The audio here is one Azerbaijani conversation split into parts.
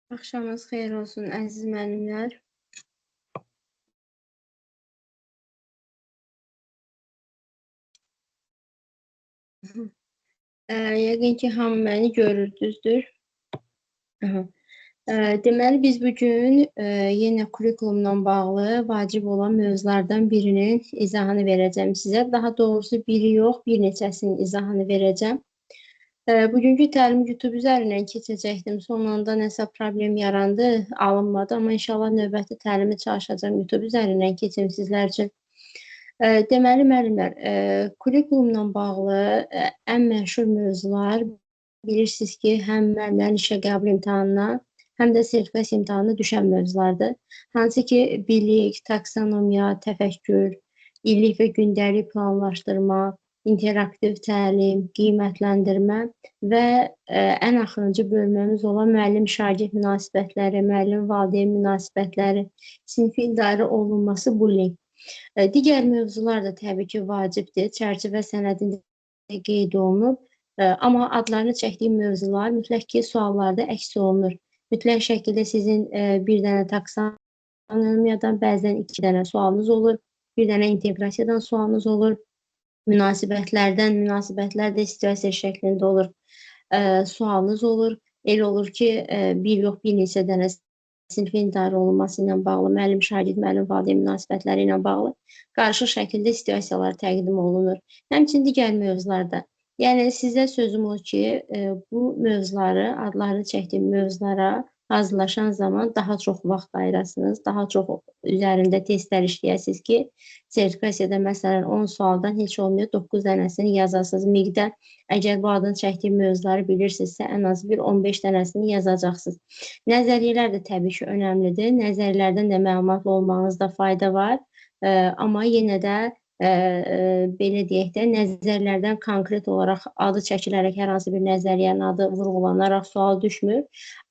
Axşamınız xeyir olsun, əziz müəllimlər. Yəqin ki, hamı məni görür, düzdür. Aha. Deməli, biz bugün yenə kurikulumla bağlı vacib olan mövzulardan birinin izahını verəcəm sizə. Daha doğrusu biri yox, bir neçəsinin izahını verəcəm. Bugünkü təlim YouTube üzərindən keçəcəkdim. Son anda nəsə problem yarandı, alınmadı. Amma inşallah növbəti təlimi çalışacağam YouTube üzərindən keçim sizlər üçün. Deməli, müəllimlər, kurikulumla bağlı ən məşhur mövzular bilirsiniz ki, həm müəllimlərin işə qəbul imtahanına, həm də sertifikasiya imtahanına düşən mövzulardır. Hansı ki, bilik, taksonomiya, təfəkkür, illik və gündəlik planlaşdırma, interaktiv təlim, qiymətləndirmə və ən axırıncı bölməmiz olan müəllim-şagird münasibətləri, müəllim-valideyn münasibətləri, sinfi idarə olunması, bullying. Digər mövzular da təbii ki, vacibdir. Çərçivə sənədində qeyd olunub. Amma adlarını çəkdiyim mövzular mütləq ki, suallarda əks olunur. Mütləq şəkildə sizin bir dənə taksonomiyadan, bəzən iki dənə sualınız olur, bir dənə inteqrasiyadan sualınız olur, münasibətlərdən, münasibətlər də situasiya şəklində olur, sualınız olur. Elə olur ki, bir yox, bir neçə dənə sinfin idarə olunması ilə bağlı, müəllim-şagird, müəllim-valideyn münasibətləri ilə bağlı qarışıq şəkildə situasiyalar təqdim olunur. Həmçinin digər mövzularda. Yəni, sizə sözüm o ki, bu mövzuları, adlarını çəkdiyim mövzulara hazırlaşan zaman daha çox vaxt ayırasınız, daha çox üzərində testlər işləyəsiniz ki, sertifikasiyada məsələn 10 sualdan heç olmuyor, 9 dənəsini yazasınız. MİQ-də əgər bu adını çəkdiyim mövzuları bilirsinizsə, ən az bir 15 dənəsini yazacaqsınız. Nəzəriyyələr də təbii ki, önəmlidir. Nəzəriyyələrdən də məlumatlı olmanızda fayda var. Amma yenə də belə deyək də, nəzərlərdən konkret olaraq adı çəkilərək hər hansı bir nəzəriyyənin adı vurğulanaraq sual düşmür.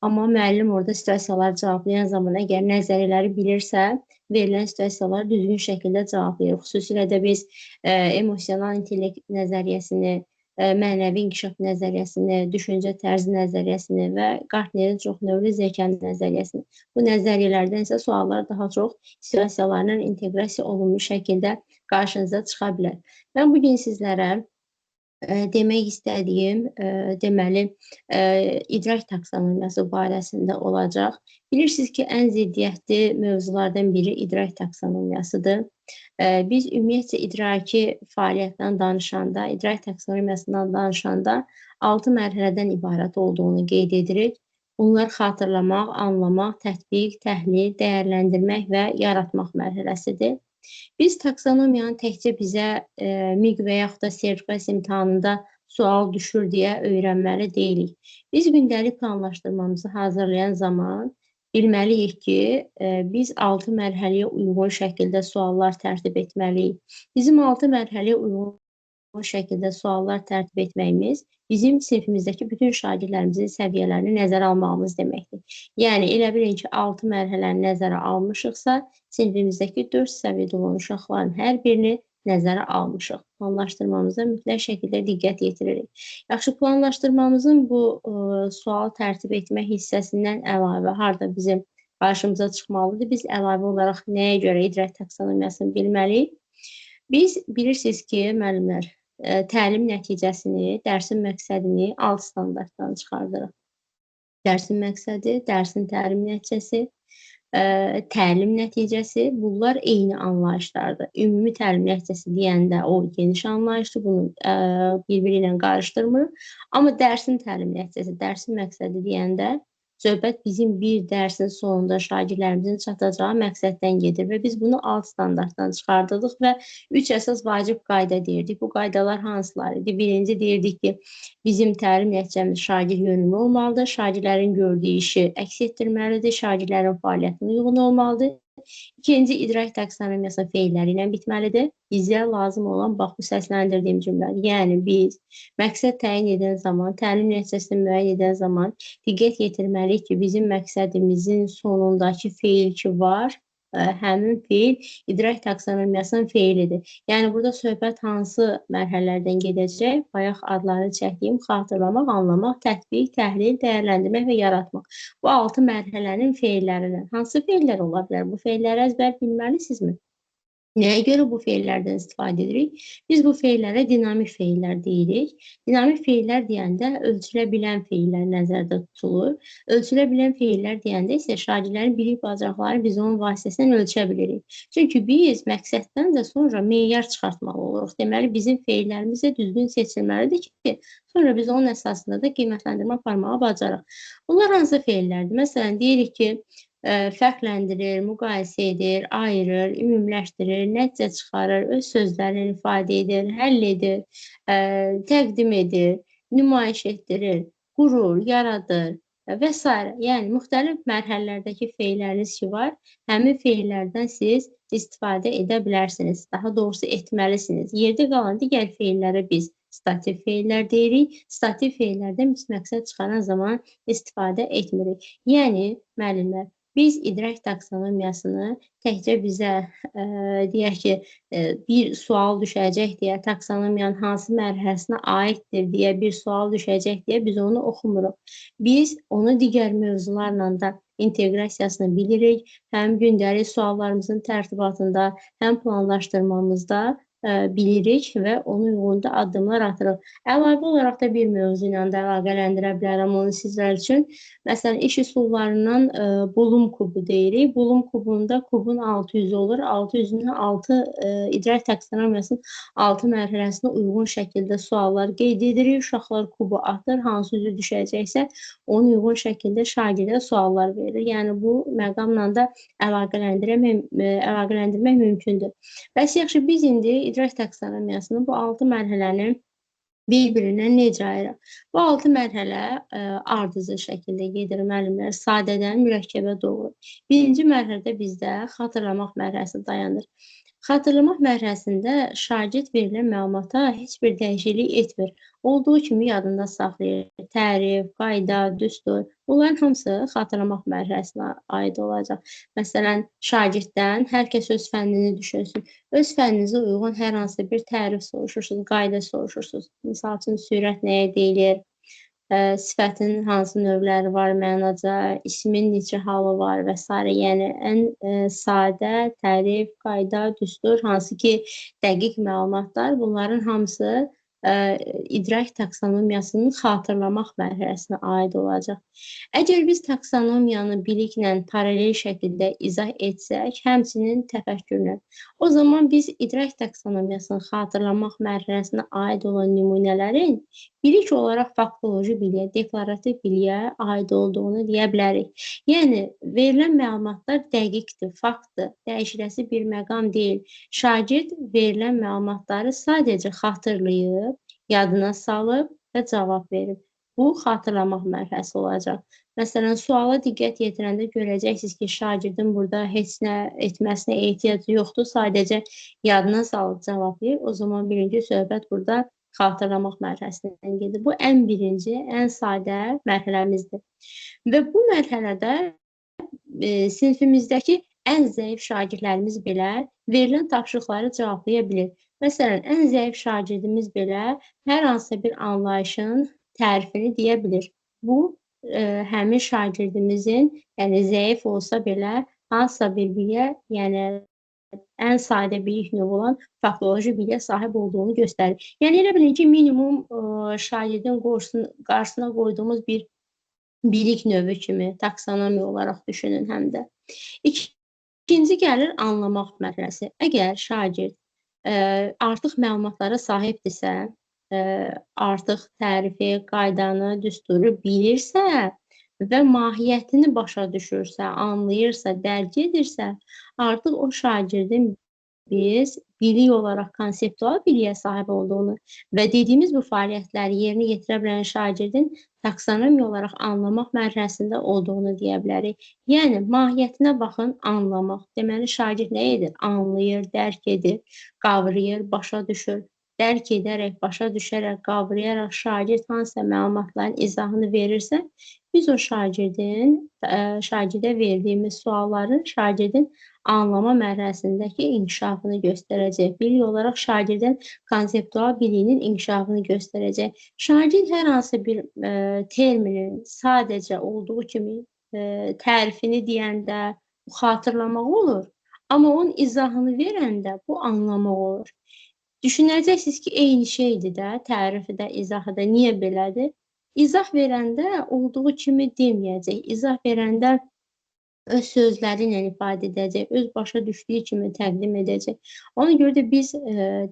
Amma müəllim orada situasiyaları cavablayan zaman əgər nəzəriyyələri bilirsə, verilən situasiyaları düzgün şəkildə cavablayır. Xüsusilə də biz emosional intellekt nəzəriyyəsini, mənəvi inkişaf nəzəriyyəsini, düşüncə tərzi nəzəriyyəsini və Gartnerin çox növlü zəka nəzəriyyəsini. Bu nəzəriyyələrdən isə suallar daha çox situasiyalarla inteqrasiya olunmuş şəkildə qarşınıza çıxa bilər. Mən bugün sizlərə demək istədiyim, deməli, idrak taksonomiyası barəsində olacaq. Bilirsiniz ki, ən ziddiyyətli mövzulardan biri idrak taksonomiyasıdır. Biz ümumiyyətcə idraki fəaliyyətdən danışanda, idrak taksonomiyasından danışanda 6 mərhələdən ibarət olduğunu qeyd edirik. Bunlar xatırlamaq, anlamaq, tətbiq, təhlil, dəyərləndirmək və yaratmaq mərhələsidir. Biz taksonomiyanı təkcə bizə MİQ və yaxud da sertifikasiya imtahanında sual düşür deyə öyrənməli deyilik. Biz gündəlik planlaşdırmamızı hazırlayan zaman bilməliyik ki, biz 6 mərhələyə uyğun şəkildə suallar tərtib etməliyik. Bizim 6 mərhələyə uyğun şəkildə suallar tərtib etməyimiz bizim sinifimizdəki bütün şagirdlərimizin səviyyələrini nəzərə almağımız deməkdir. Yəni, elə bilin ki, 6 mərhələni nəzərə almışıqsa, sinifimizdəki 4 səviyyədə olan uşaqların hər birini nəzərə almışıq. Planlaşdırmamıza mütləq şəkildə diqqət yetiririk. Yaxşı, planlaşdırmamızın bu sual tərtib etmə hissəsindən əlavə harda bizim qarşımıza çıxmalıdır? Biz əlavə olaraq nəyə görə idrak taksonomiyasını bilməliyik? Biz bilirsiniz ki, müəllimlər, təlim nəticəsini, dərsin məqsədini alt standartdan çıxardırıq. Dərsin məqsədi, dərsin təlim nəticəsi, təlim nəticəsi, bunlar eyni anlayışlardır. Ümumi təlim nəticəsi deyəndə o geniş anlayışdır, bunu bir-biri ilə qarışdırmırıq. Amma dərsin təlim nəticəsi, dərsin məqsədi deyəndə söhbət bizim bir dərsin sonunda şagirdlərimizin çatacağı məqsəddən gedir və biz bunu alt standartdan çıxardırdıq və 3 əsas vacib qayda deyirdik. Bu qaydalar hansılar idi? Birinci deyirdik ki, bizim təlim nəticəmiz şagird yönümlü olmalıdır, şagirdlərin gördüyü işi əks etdirməlidir, şagirdlərin fəaliyyətinə uyğun olmalıdır. İkinci, idrak taksonomiyası feilləri ilə bitməlidir. Bizə lazım olan, bax, bu səsləndirdiyim cümlədir. Yəni, biz məqsəd təyin edən zaman, təlim nəticəsini müəyyən edən zaman diqqət yetirməliyik ki, bizim məqsədimizin sonundakı feil ki var, həmin feil idrak taksonomiyasının feilidir. Yəni, burada söhbət hansı mərhələlərdən gedəcək? Bayaq adlarını çəkdiyim xatırlamaq, anlamaq, tətbiq, təhlil, dəyərləndirmək və yaratmaq. Bu 6 mərhələnin feillərindən. Hansı feillər ola bilər? Bu feilləri əzbər bilməlisinizmi? Nəyə görə bu feillərdən istifadə edirik? Biz bu feillərə dinamik feillər deyirik. Dinamik feillər deyəndə ölçülə bilən feillər nəzərdə tutulur. Ölçülə bilən feillər deyəndə isə şagirdlərin bilik bacarıqlarını biz onun vasitəsilə ölçə bilirik. Çünki biz məqsəddən də sonra meyar çıxartmalı oluruq. Deməli, bizim feillərimiz də düzgün seçilməlidir ki, sonra biz onun əsasında da qiymətləndirmə aparmağı bacarıq. Bunlar hansı feillərdir? Məsələn, deyirik ki, fərqləndirir, müqayisə edir, ayırır, ümumiləşdirir, nəticə çıxarır, öz sözlərini ifadə edir, həll edir, təqdim edir, nümayiş etdirir, qurur, yaradır və s. Yəni, müxtəlif mərhələlərdəki feilləriniz ki var, həmin feillərdən siz istifadə edə bilərsiniz. Daha doğrusu etməlisiniz. Yerdə qalan digər feillərə biz stativ feillər deyirik. Stativ feillərdən biz məqsəd çıxaran zaman istifadə etmirik. Yəni, müəllimlər, biz idrak taksonomiyasını təkcə bizə deyək ki, bir sual düşəcək deyə, taksonomiyanın hansı mərhələsinə aiddir deyə bir sual düşəcək deyə biz onu oxumuruq. Biz onu digər mövzularla da inteqrasiyasını bilirik. Həm gündəlik suallarımızın tərtibatında, həm planlaşdırmamızda bilirik və ona uyğun da addımlar atırıq. Əlavə olaraq da bir mövzu ilə də əlaqələndirə bilərəm onu sizlər üçün. Məsələn, iş üsullarından Blum kubu deyirik. Blum kubunda kubun 6 üzü olur. 6 üzünün 6 idrak taksonomiyasının 6 mərhələsinə uyğun şəkildə suallar qeyd edirik. Uşaqlar kubu atır, hansı üzü düşəcəksə ona uyğun şəkildə şagirdə suallar verir. Yəni, bu məqamla da əlaqələndirmək mümkündür. Bəs yaxşı, biz indi idrak taksonomiyasının bu 6 mərhələni bir-birindən necə ayıraq? Bu 6 mərhələ ardıcıl şəkildə gedir müəllimlər, sadədən mürəkkəbə doğru. Birinci mərhələdə bizdə xatırlamaq mərhələsi dayanır. Xatırlamaq mərhələsində şagird verilən məlumata heç bir dəyişiklik etmir. Olduğu kimi yadında saxlayır. Tərif, qayda, düstur, bunların hamısı xatırlamaq mərhələsinə aid olacaq. Məsələn, şagirddən hər kəs öz fənnini düşünsün. Öz fənninizə uyğun hər hansı bir tərif soruşursunuz, qayda soruşursunuz. Misal üçün, sürət nəyə deyilir, sifətin hansı növləri var mənaca, ismin neçə halı var və s. Yəni, ən sadə tərif, qayda, düstur, hansı ki, dəqiq məlumatlar, bunların hamısı idrak taksonomiyasının xatırlamaq mərhələsinə aid olacaq. Əgər biz taksonomiyanı biliklə paralel şəkildə izah etsək, həmçinin təfəkkürlə, o zaman biz idrak taksonomiyasının xatırlamaq mərhələsinə aid olan nümunələrin bilik olaraq faktoloji biliyə, deklarativ biliyə aid olduğunu deyə bilərik. Yəni, verilən məlumatlar dəqiqdir, faktdır, dəyişiləsi bir məqam deyil. Şagird verilən məlumatları sadəcə xatırlayıb, yadına salıb və cavab verib. Bu, xatırlamaq mərhələsi olacaq. Məsələn, suala diqqət yetirəndə görəcəksiniz ki, şagirdin burada heç nə etməsinə ehtiyacı yoxdur, sadəcə yadına salıb cavablayır. O zaman birinci söhbət burada xatırlamaq mərhələsindən gedir. Bu, ən birinci, ən sadə mərhələmizdir. Və bu mərhələdə sinifimizdəki ən zəif şagirdlərimiz belə verilən tapşırıqları cevablaya bilir. Məsələn, ən zəif şagirdimiz belə hər hansısa bir anlayışın tərifini deyə bilir. Bu, həmin şagirdimizin, yəni zəif olsa belə hansısa bir biliyə, yəni ən sadə bilik növü olan faktoloji biliyə sahib olduğunu göstərir. Yəni elə bilin ki, minimum şagirdin qarşısına qoyduğumuz bir bilik növü kimi taksonomiya olaraq düşünün həm də. İkinci gəlir anlamaq mərhələsi. Əgər şagird artıq məlumatlara sahibdirsə, artıq tərifi, qaydanı, düsturu bilirsə və mahiyyətini başa düşürsə, anlayırsa, dərk edirsə, artıq o şagirdin biz bilik olaraq konseptual biliyə sahib olduğunu və dediyimiz bu fəaliyyətləri yerinə yetirə bilən şagirdin taksonomiya olaraq anlamaq mərhələsində olduğunu deyə bilərik. Yəni, mahiyyətinə baxın, anlamaq. Deməli, şagird nə edir? Anlayır, dərk edir, qavrayır, başa düşür. Dərk edərək, başa düşərək, qavrayaraq şagird hansısa məlumatların izahını verirsə, biz o şagirdə verdiyimiz sualların şagirdin anlama mərhələsindəki inkişafını göstərəcək. Bilik olaraq şagirdin konseptual biliyinin inkişafını göstərəcək. Şagird hər hansı bir terminin sadəcə olduğu kimi tərifini deyəndə xatırlamaq olur. Amma onun izahını verəndə bu anlamaq olur. Düşünəcəksiniz ki, eyni şeydir də, tərifi də, izahı da. Niyə belədir? İzah verəndə olduğu kimi deməyəcək. İzah verəndə öz sözləri ilə ifadə edəcək, öz başa düşdüyü kimi təqdim edəcək. Ona görə də biz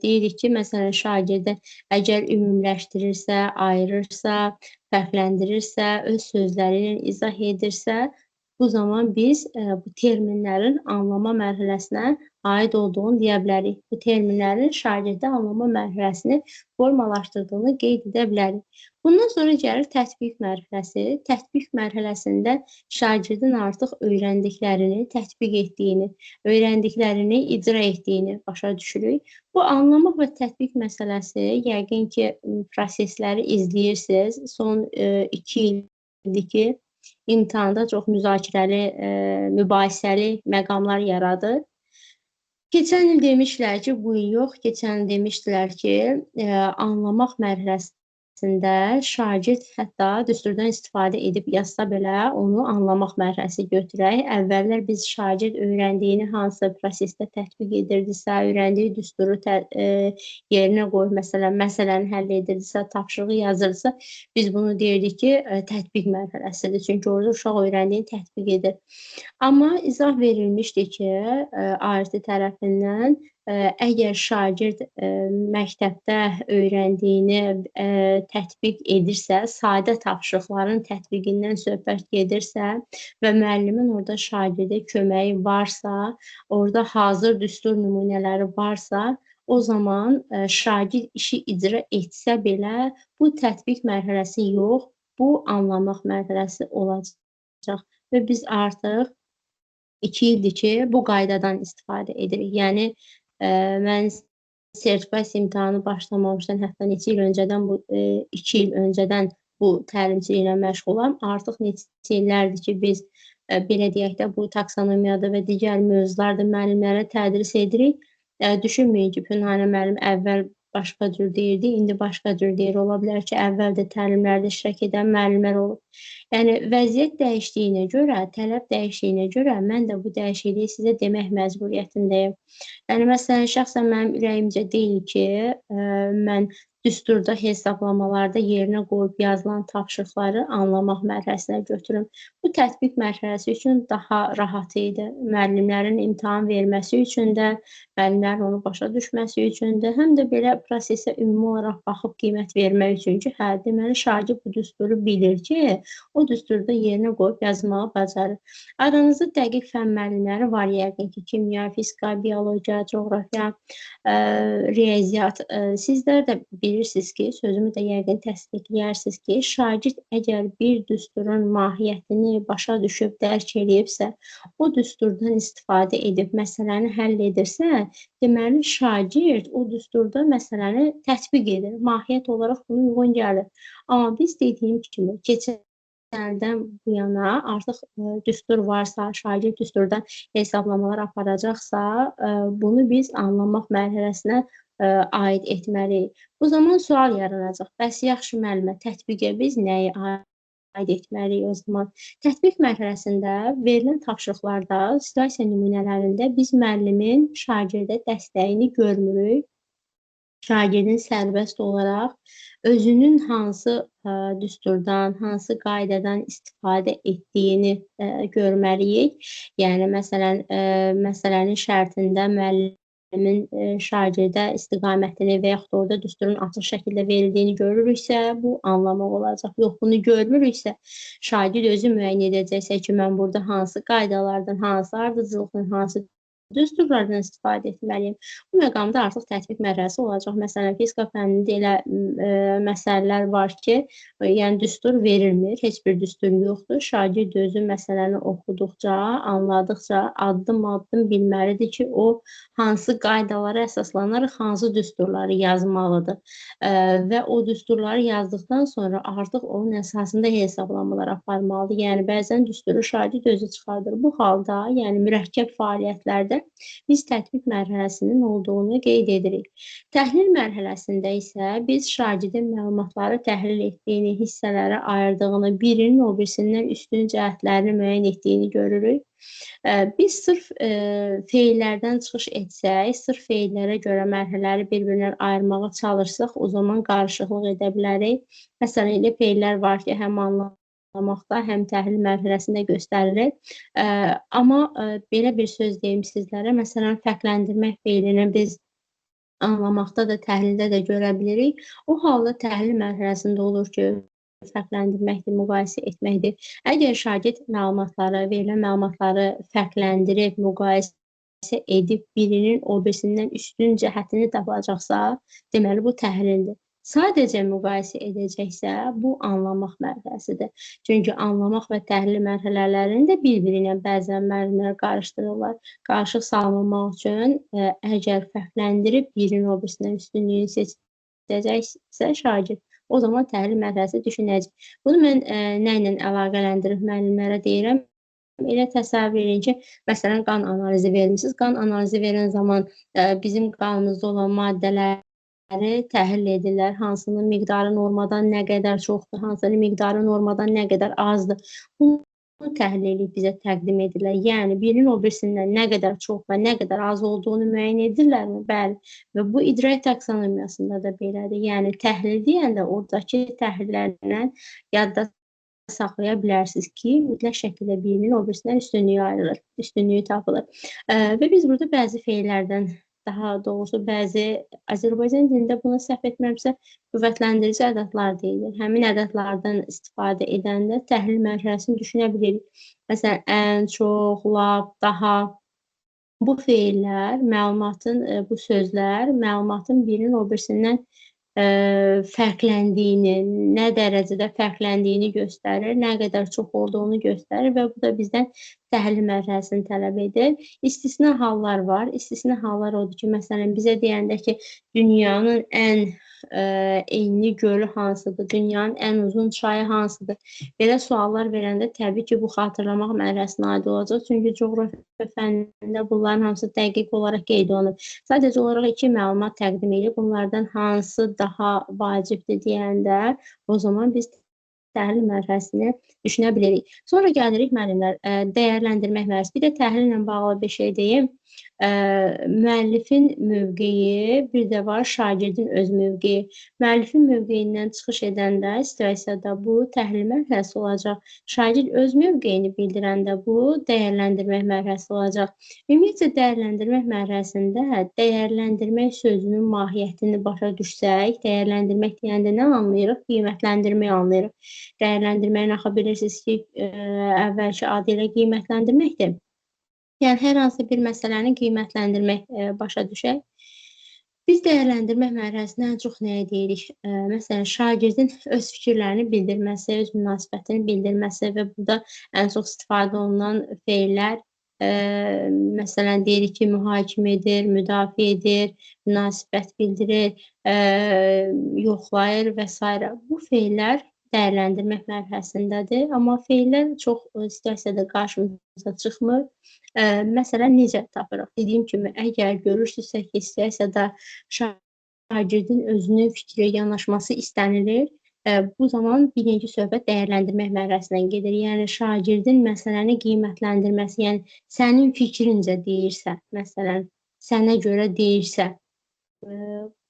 deyirik ki, məsələn, şagirdə əgər ümumiləşdirirsə, ayırırsa, fərqləndirirsə, öz sözləri ilə izah edirsə, bu zaman biz bu terminlərin anlama mərhələsinə aid olduğunu deyə bilərik. Bu terminlərin şagirdə anlama mərhələsini formalaşdırdığını qeyd edə bilərik. Bundan sonra gəlir tətbiq mərhələsi. Tətbiq mərhələsində şagirdin artıq öyrəndiklərini tətbiq etdiyini, öyrəndiklərini icra etdiyini başa düşürük. Bu anlamaq və tətbiq məsələsi yəqin ki, prosesləri izləyirsiniz. Son 2 ildir ki, imtahanda çox müzakirəli, mübahisəli məqamlar yaradır. Keçən il demişlər ki, bu il yox, keçən il demişdilər ki, anlamaq mərhələsində şagird hətta düsturdan istifadə edib yazsa belə onu anlamaq mərhələsi götürək. Əvvəllər biz şagird öyrəndiyini hansı prosesdə tətbiq edirdisə, öyrəndiyi düsturu yerinə qoyub, məsələn, məsələni həll edirdisə, tapşırığı yazırsa, biz bunu deyirdik ki, tətbiq mərhələsidir. Çünki orada uşaq öyrəndiyini tətbiq edir. Amma izah verilmişdi ki, ART tərəfindən əgər şagird məktəbdə öyrəndiyini tətbiq edirsə, sadə tapşırıqların tətbiqindən söhbət gedirsə və müəllimin orada şagirdə köməyi varsa, orada hazır düstur nümunələri varsa, o zaman şagird işi icra etsə belə bu tətbiq mərhələsi yox, bu anlamaq mərhələsi olacaq. Və biz artıq 2 ildir ki, bu qaydadan istifadə edirik. Yəni, mən sertifikasiya imtahanı başlamamışdan hətta neçə il öncədən, bu 2 il öncədən bu təlimçiliklə məşğulam. Artıq neçə illərdir ki, biz belə deyək də bu taksonomiyada və digər mövzularda müəllimlərə tədris edirik. Düşünməyin ki, Pünhanə müəllim əvvəl başqa cür deyirdi, indi başqa cür deyir. Ola bilər ki, əvvəl də təlimlərdə iştirak edən müəllimlər olub. Yəni, vəziyyət dəyişdiyinə görə, tələb dəyişdiyinə görə mən də bu dəyişikliyi sizə demək məcburiyyətindəyim. Yəni, məsələn, şəxsən mənim ürəyimcə deyil ki, mən düsturda hesablamalarda yerinə qoyub yazılan tapşırıqları anlamaq mərhələsinə götürüm. Bu tətbiq mərhələsi üçün daha rahat idi. Müəllimlərin imtahan verməsi üçün də, müəllimlərin onu başa düşməsi üçün də, həm də belə prosesə ümumi olaraq baxıb qiymət vermək üçün ki, hə, deməli, şagird bu düsturu bilir ki, o düsturda yerinə qoyub yazmağı bacarır. Aranızda dəqiq fənn müəllimləri var yəqin ki, kimya, fizika, biologiya, coğrafiya, riyaziyyat. Sizlər də bilirsiniz ki, sözümü də yəqin təsdiqləyərsiniz ki, şagird əgər bir düsturun mahiyyətini başa düşüb, dərk eləyibsə, o düsturdan istifadə edib məsələni həll edirsə, deməli, şagird o düsturda məsələni tətbiq edir. Mahiyyət olaraq buna uyğun gəlir. Amma biz dediyim kimi, keçən ildən bu yana artıq düstur varsa, şagird düsturdan hesablamalar aparacaqsa, bunu biz anlamaq mərhələsinə aid etməliyik. Bu zaman sual yaranacaq. Bəs yaxşı müəllimə, tətbiqə biz nəyi aid etməliyik o zaman? Tətbiq mərhələsində verilən tapşırıqlarda, situasiya nümunələrində biz müəllimin şagirdə dəstəyini görmürük. Şagirdin sərbəst olaraq özünün hansı düsturdan, hansı qaydadan istifadə etdiyini görməliyik. Yəni, məsələn, məsələnin şərtində müəllimin şagirdə istiqamətini və yaxud da orada düsturun açıq şəkildə verildiyini görürüksə, bu anlamaq olacaq. Yox, bunu görmürüksə, şagird özü müəyyən edəcəksə ki, mən burada hansı qaydalardan, hansı ardıcılıqdan, hansı düsturlardan istifadə etməliyim? Bu məqamda artıq tətbiq mərhələsi olacaq. Məsələn, fizika fənnində elə məsələlər var ki, yəni düstur verilmir, heç bir düstur yoxdur. Şagird özü məsələni oxuduqca, anladıqca addım-addım bilməlidir ki, o hansı qaydalara əsaslanaraq hansı düsturları yazmalıdır. Və o düsturları yazdıqdan sonra artıq onun əsasında hesablamalar aparmalıdır. Yəni, bəzən düsturu şagird özü çıxardır. Bu halda, yəni mürəkkəb fəaliyyətlərdə biz tətbiq mərhələsinin olduğunu qeyd edirik. Təhlil mərhələsində isə biz şagirdin məlumatları təhlil etdiyini, hissələrə ayırdığını, birinin o birisindən üstün cəhətlərini müəyyən etdiyini görürük. Biz sırf feillərdən çıxış etsək, sırf feillərə görə mərhələləri bir-birindən ayırmağa çalışsaq, o zaman qarışıqlıq edə bilərik. Məsələn, elə feillər var ki, həm anlamaqda, həm təhlil mərhələsində göstərilir. Amma belə bir söz deyim sizlərə, məsələn, fərqləndirmək feilini biz anlamaqda da, təhlildə də görə bilirik. O halda təhlil mərhələsində olur ki, fərqləndirməkdir, müqayisə etməkdir. Əgər şagird məlumatları, verilən məlumatları fərqləndirib, müqayisə edib birinin o birisindən üstün cəhətini tapacaqsa, deməli bu təhlildir. Sadəcə müqayisə edəcəksə, bu anlamaq mərhələsidir. Çünki anlamaq və təhlil mərhələlərini də bir-biri ilə bəzən müəllimlər qarışdırırlar. Qarışıq salmamaq üçün əgər fərqləndirib birinin o birisindən üstünlüyünü seçəcəksə şagird, o zaman təhlil mərhələsi düşünəcək. Bunu mən nə ilə əlaqələndirib müəllimlərə deyirəm? Elə təsəvvür edin ki, məsələn, qan analizi vermişsiniz. Qan analizi verən zaman bizim qanımızda olan maddələri təhlil edirlər. Hansının miqdarı normadan nə qədər çoxdur, hansının miqdarı normadan nə qədər azdır. Bunu təhlil edib bizə təqdim edirlər. Yəni, birinin o birisindən nə qədər çox və nə qədər az olduğunu müəyyən edirlərmi? Bəli. Və bu idrak taksonomiyasında da belədir. Yəni, təhlil deyəndə oradakı təhlillərlə yadda saxlaya bilərsiniz ki, mütləq şəkildə birinin o birisindən üstünlüyü ayrılır, üstünlüyü tapılır. Və biz burada bəzi feillərdən, daha doğrusu bəzi Azərbaycan dilində buna səhv etmirəmsə, qüvvətləndirici ədədlər deyilir. Həmin ədədlərdən istifadə edəndə təhlil mərhələsini düşünə bilirik. Məsələn, ən, çox, lap, daha. Bu feillər, məlumatın, bu sözlər məlumatın birinin o birisindən fərqləndiyini, nə dərəcədə fərqləndiyini göstərir, nə qədər çox olduğunu göstərir və bu da bizdən təhlil mərhələsini tələb edir. İstisna hallar var. İstisna hallar odur ki, məsələn, bizə deyəndə ki, dünyanın ən enli gölü hansıdır, dünyanın ən uzun çayı hansıdır? Belə suallar verəndə təbii ki, bu xatırlamaq mərhələsinə aid olacaq. Çünki coğrafiya fənnində bunların hamısı dəqiq olaraq qeyd olunub. Sadəcə olaraq iki məlumat təqdim edir. Bunlardan hansı daha vacibdir deyəndə, o zaman biz təhlil mərhələsini düşünə bilirik. Sonra gəlirik müəllimlər, dəyərləndirmək mərhələsi. Bir də təhlillə bağlı bir şey deyim. Müəllifin mövqeyi, bir də var şagirdin öz mövqeyi. Müəllifin mövqeyindən çıxış edəndə situasiyada bu təhlil mərhələsi olacaq. Şagird öz mövqeyini bildirəndə bu dəyərləndirmək mərhələsi olacaq. Ümumiyyətcə, dəyərləndirmək mərhələsində dəyərləndirmək sözünün mahiyyətini başa düşsək, dəyərləndirmək deyəndə nə anlayırıq? Qiymətləndirmək anlayırıq. Dəyərləndirməyin axı bilirsiniz ki, əvvəlki adı ilə qiymətləndirməkdir. Yəni, hər hansı bir məsələni qiymətləndirmək başa düşək. Biz dəyərləndirmək mərhələsində ən çox nəyə deyirik? Məsələn, şagirdin öz fikirlərini bildirməsi, öz münasibətini bildirməsi və burada ən çox istifadə olunan feillər, məsələn, deyirik ki, mühakimə edir, müdafiə edir, münasibət bildirir, yoxlayır və s. Bu feillər dəyərləndirmək mərhələsindədir, amma feillər çox situasiyada qarşımıza çıxmır. Məsələn, necə tapırıq? Dediyim kimi, əgər görürsünüzsə ki, situasiyada şagirdin özünün fikri, yanaşması istənilir, bu zaman birinci söhbət dəyərləndirmək mərhələsindən gedir. Yəni, şagirdin məsələni qiymətləndirməsi, yəni sənin fikrincə deyirsə, məsələn, sənə görə deyirsə,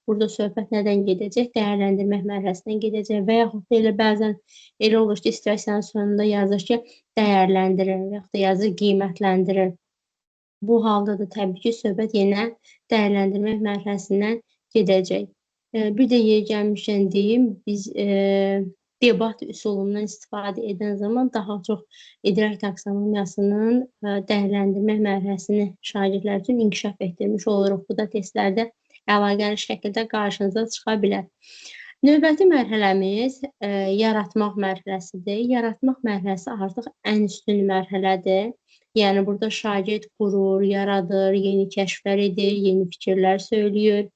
burada söhbət nədən gedəcək? Dəyərləndirmək mərhələsindən gedəcək və yaxud da elə bəzən elə olur ki, situasiyanın sonunda yazır ki, dəyərləndirir və yaxud da yazır qiymətləndirir. Bu halda da təbii ki, söhbət yenə dəyərləndirmək mərhələsindən gedəcək. Bir də yeri gəlmişkən deyim, biz Debat üsulundan istifadə edən zaman daha çox idrak taksonomiyasının dəyərləndirmə mərhələsini şagirdlər üçün inkişaf etdirmiş oluruq. Bu da testlərdə əlaqəli şəkildə qarşınıza çıxa bilər. Növbəti mərhələmiz yaratmaq mərhələsidir. Yaratmaq mərhələsi artıq ən üstün mərhələdir. Yəni, burada şagird qurur, yaradır, yeni kəşflər edir, yeni fikirlər söylüyor,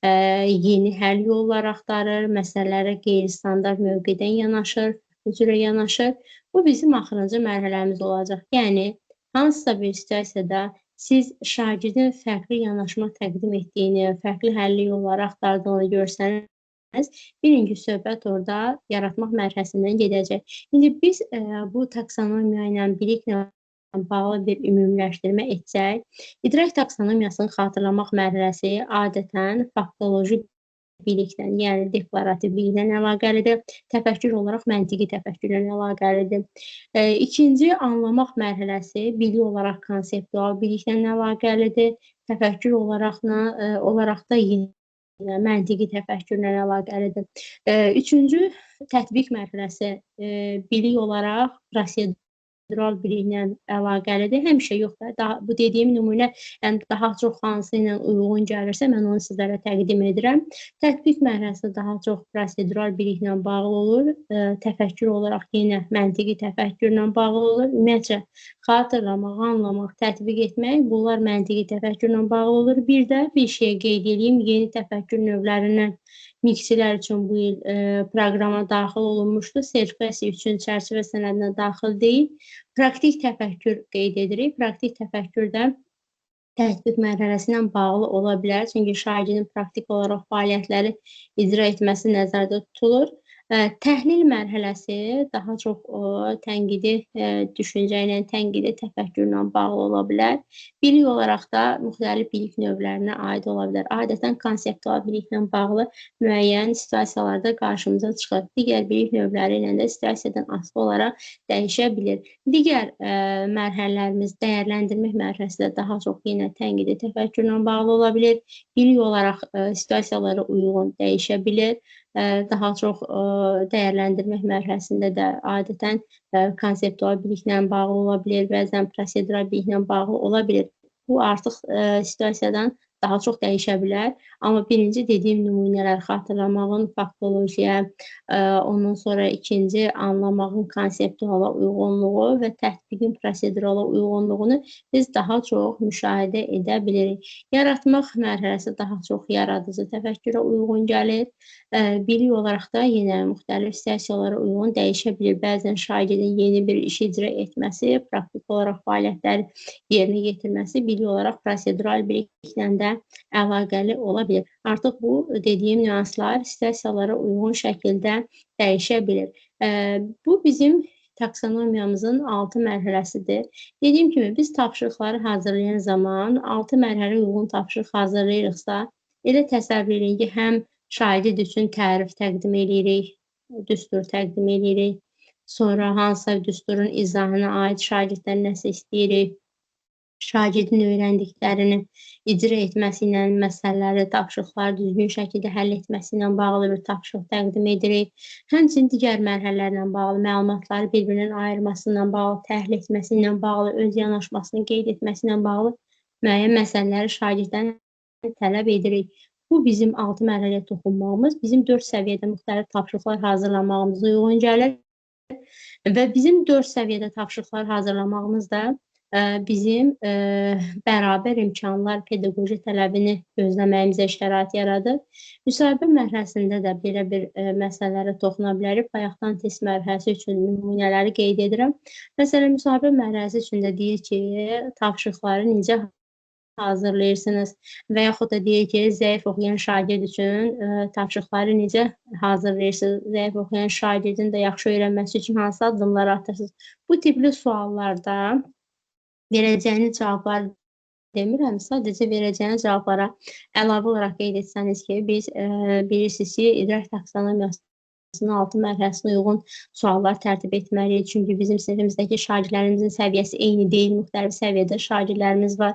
yeni həll yolları axtarır, məsələlərə qeyri-standart mövqedən yanaşır, üzrə yanaşır. Bu bizim axırıncı mərhələmiz olacaq. Yəni, hansısa bir situasiyada siz şagirdin fərqli yanaşma təqdim etdiyini, fərqli həlli yolları axtardığını görsəniz, birinci söhbət orada yaratmaq mərhələsindən gedəcək. İndi biz bu taksonomiya ilə, biliklə bağlı bir ümumiləşdirmə etsək, idrak taksonomiyasını xatırlamaq mərhələsi adətən faktoloji biliklə, yəni deklarativ biliklə əlaqəlidir, təfəkkür olaraq məntiqi təfəkkürlə əlaqəlidir. İkinci, anlamaq mərhələsi bilik olaraq konseptual biliklə əlaqəlidir, təfəkkür olaraq da yenə məntiqi təfəkkürlə əlaqəlidir. Üçüncü, tətbiq mərhələsi bilik olaraq prosedural biliklə əlaqəlidir. Həmişə yox da, daha, bu dediyim nümunə, yəni daha çox hansı ilə uyğun gəlirsə, mən onu sizlərə təqdim edirəm. Tətbiq mərhələsi daha çox prosedural biliklə bağlı olur, təfəkkür olaraq yenə məntiqi təfəkkürlə bağlı olur. Ümumiyyətcə, xatırlamaq, anlamaq, tətbiq etmək, bunlar məntiqi təfəkkürlə bağlı olur. Bir də bir şey qeyd edeyim, yeni təfəkkür növlərindən miksilər üçün bu il proqrama daxil olunmuşdu. Sertifikasiya üçün çərçivə sənədinə daxil deyil. Praktik təfəkkür qeyd edirik. Praktik təfəkkür də tətbiq mərhələsi ilə bağlı ola bilər. Çünki şagirdin praktik olaraq fəaliyyətləri icra etməsi nəzərdə tutulur. Təhlil mərhələsi daha çox tənqidi düşüncə ilə, tənqidi təfəkkürlə bağlı ola bilər. Bilik olaraq da müxtəlif bilik növlərinə aid ola bilər. Adətən konseptual biliklə bağlı müəyyən situasiyalarda qarşımıza çıxır. Digər bilik növləri ilə də situasiyadan asılı olaraq dəyişə bilir. Digər mərhələlərimiz dəyərləndirmək mərhələsi də daha çox yenə tənqidi təfəkkürlə bağlı ola bilir. Bilik olaraq situasiyalara uyğun dəyişə bilir. Daha çox dəyərləndirmək mərhələsində də adətən konseptual biliklə bağlı ola bilir, bəzən prosedural biliklə bağlı ola bilir. Bu artıq situasiyadan daha çox dəyişə bilər. Amma birinci dediyim nümunələr xatırlamağın faktologiya, ondan sonra ikinci anlamağın konseptuala uyğunluğu və tətbiqin prosedurala uyğunluğunu biz daha çox müşahidə edə bilirik. Yaratmaq mərhələsi daha çox yaradıcı təfəkkürə uyğun gəlir. Bilik olaraq da yenə müxtəlif situasiyalara uyğun dəyişə bilir. Bəzən şagirdin yeni bir iş icra etməsi, praktik olaraq fəaliyyətləri yerinə yetirməsi bilik olaraq prosedural biliklə də əlaqəli ola bilir. Artıq bu dediyim nüanslar situasiyalara uyğun şəkildə dəyişə bilir. Bu bizim taksonomiyamızın 6 mərhələsidir. Dediyim kimi biz tapşırıqları hazırlayan zaman 6 mərhələ uyğun tapşırıq hazırlayırıqsa, elə təsəvvür edin ki, həm şagird üçün tərif təqdim edirik, düstur təqdim edirik, sonra hansısa düsturun izahına aid şagirddən nəsə istəyirik, şagirdin öyrəndiklərini icra etməsi ilə məsələləri, tapşırıqları düzgün şəkildə həll etməsi ilə bağlı bir tapşırıq təqdim edirik. Həmçinin digər mərhələlərlə bağlı məlumatları bir-birindən ayırması ilə bağlı, təhlil etməsi ilə bağlı, öz yanaşmasını qeyd etməsi ilə bağlı müəyyən məsələləri şagirddən tələb edirik. Bu bizim 6 mərhələyə toxunmağımız, bizim 4 səviyyədə müxtəlif tapşırıqlar hazırlamağımıza uyğun gəlir və bizim 4 səviyyədə tapşırıqlar hazırlamağımız da bizim bərabər imkanlar pedaqoji tələbini gözləməyimizə şərait yaradır. Müsahibə mərhələsində də belə bir məsələlərə toxuna bilərik. Bayaqdan test mərhələsi üçün nümunələri qeyd edirəm. Məsələn, müsahibə mərhələsi üçün də deyir ki, tapşırıqları necə hazırlayırsınız və yaxud da deyir ki, zəif oxuyan şagird üçün tapşırıqları necə hazırlayırsınız, zəif oxuyan şagirdin də yaxşı öyrənməsi üçün hansı addımlar atırsınız? Bu tipli suallarda verəcəyiniz cavablar demirəm, sadəcə verəcəyiniz cavablara əlavə olaraq qeyd etsəniz ki, biz bilirsiniz ki, idrak taksonomiyasını 6 mərhələsinə uyğun suallar tərtib etməliyik. Çünki bizim sinifimizdəki şagirdlərimizin səviyyəsi eyni deyil, müxtəlif səviyyədə şagirdlərimiz var.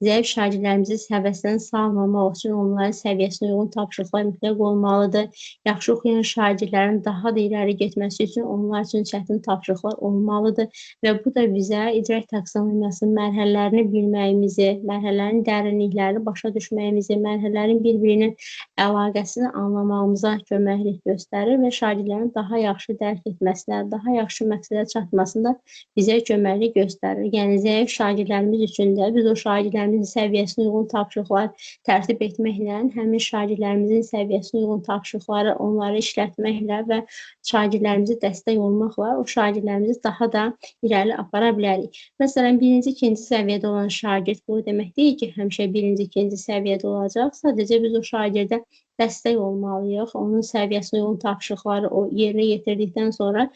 Zəif şagirdlərimizi həvəsdən salmamaq üçün onların səviyyəsinə uyğun tapşırıqlar mütləq olmalıdır. Yaxşı oxuyan şagirdlərin daha da irəli getməsi üçün onlar üçün çətin tapşırıqlar olmalıdır və bu da bizə idrak taksonomiyasının mərhələlərini bilməyimizi, mərhələlərin dərinliklərini başa düşməyimizi, mərhələlərin bir-birinin əlaqəsini anlamağımıza köməklik göstərir və şagirdlərin daha yaxşı dərk etməsinə, daha yaxşı məqsədə çatmasında bizə köməklik göstərir. Yəni, zəif şagirdlərimiz üçün də biz o şagirdlərimizin səviyyəsinə uyğun tapşırıqlar tərtib etməklə, həmin şagirdlərimizin səviyyəsinə uyğun tapşırıqları onları işlətməklə və şagirdlərimizi dəstək olmaqla o şagirdlərimizi daha da irəli apara bilərik. Məsələn, birinci, ikinci səviyyədə olan şagird bu demək deyil ki, həmişə birinci, ikinci səviyyədə olacaq. Sadəcə biz o şagirdə dəstək olmalıyıq. Onun səviyyəsinə uyğun tapşırıqları o yerinə yetirdikdən sonra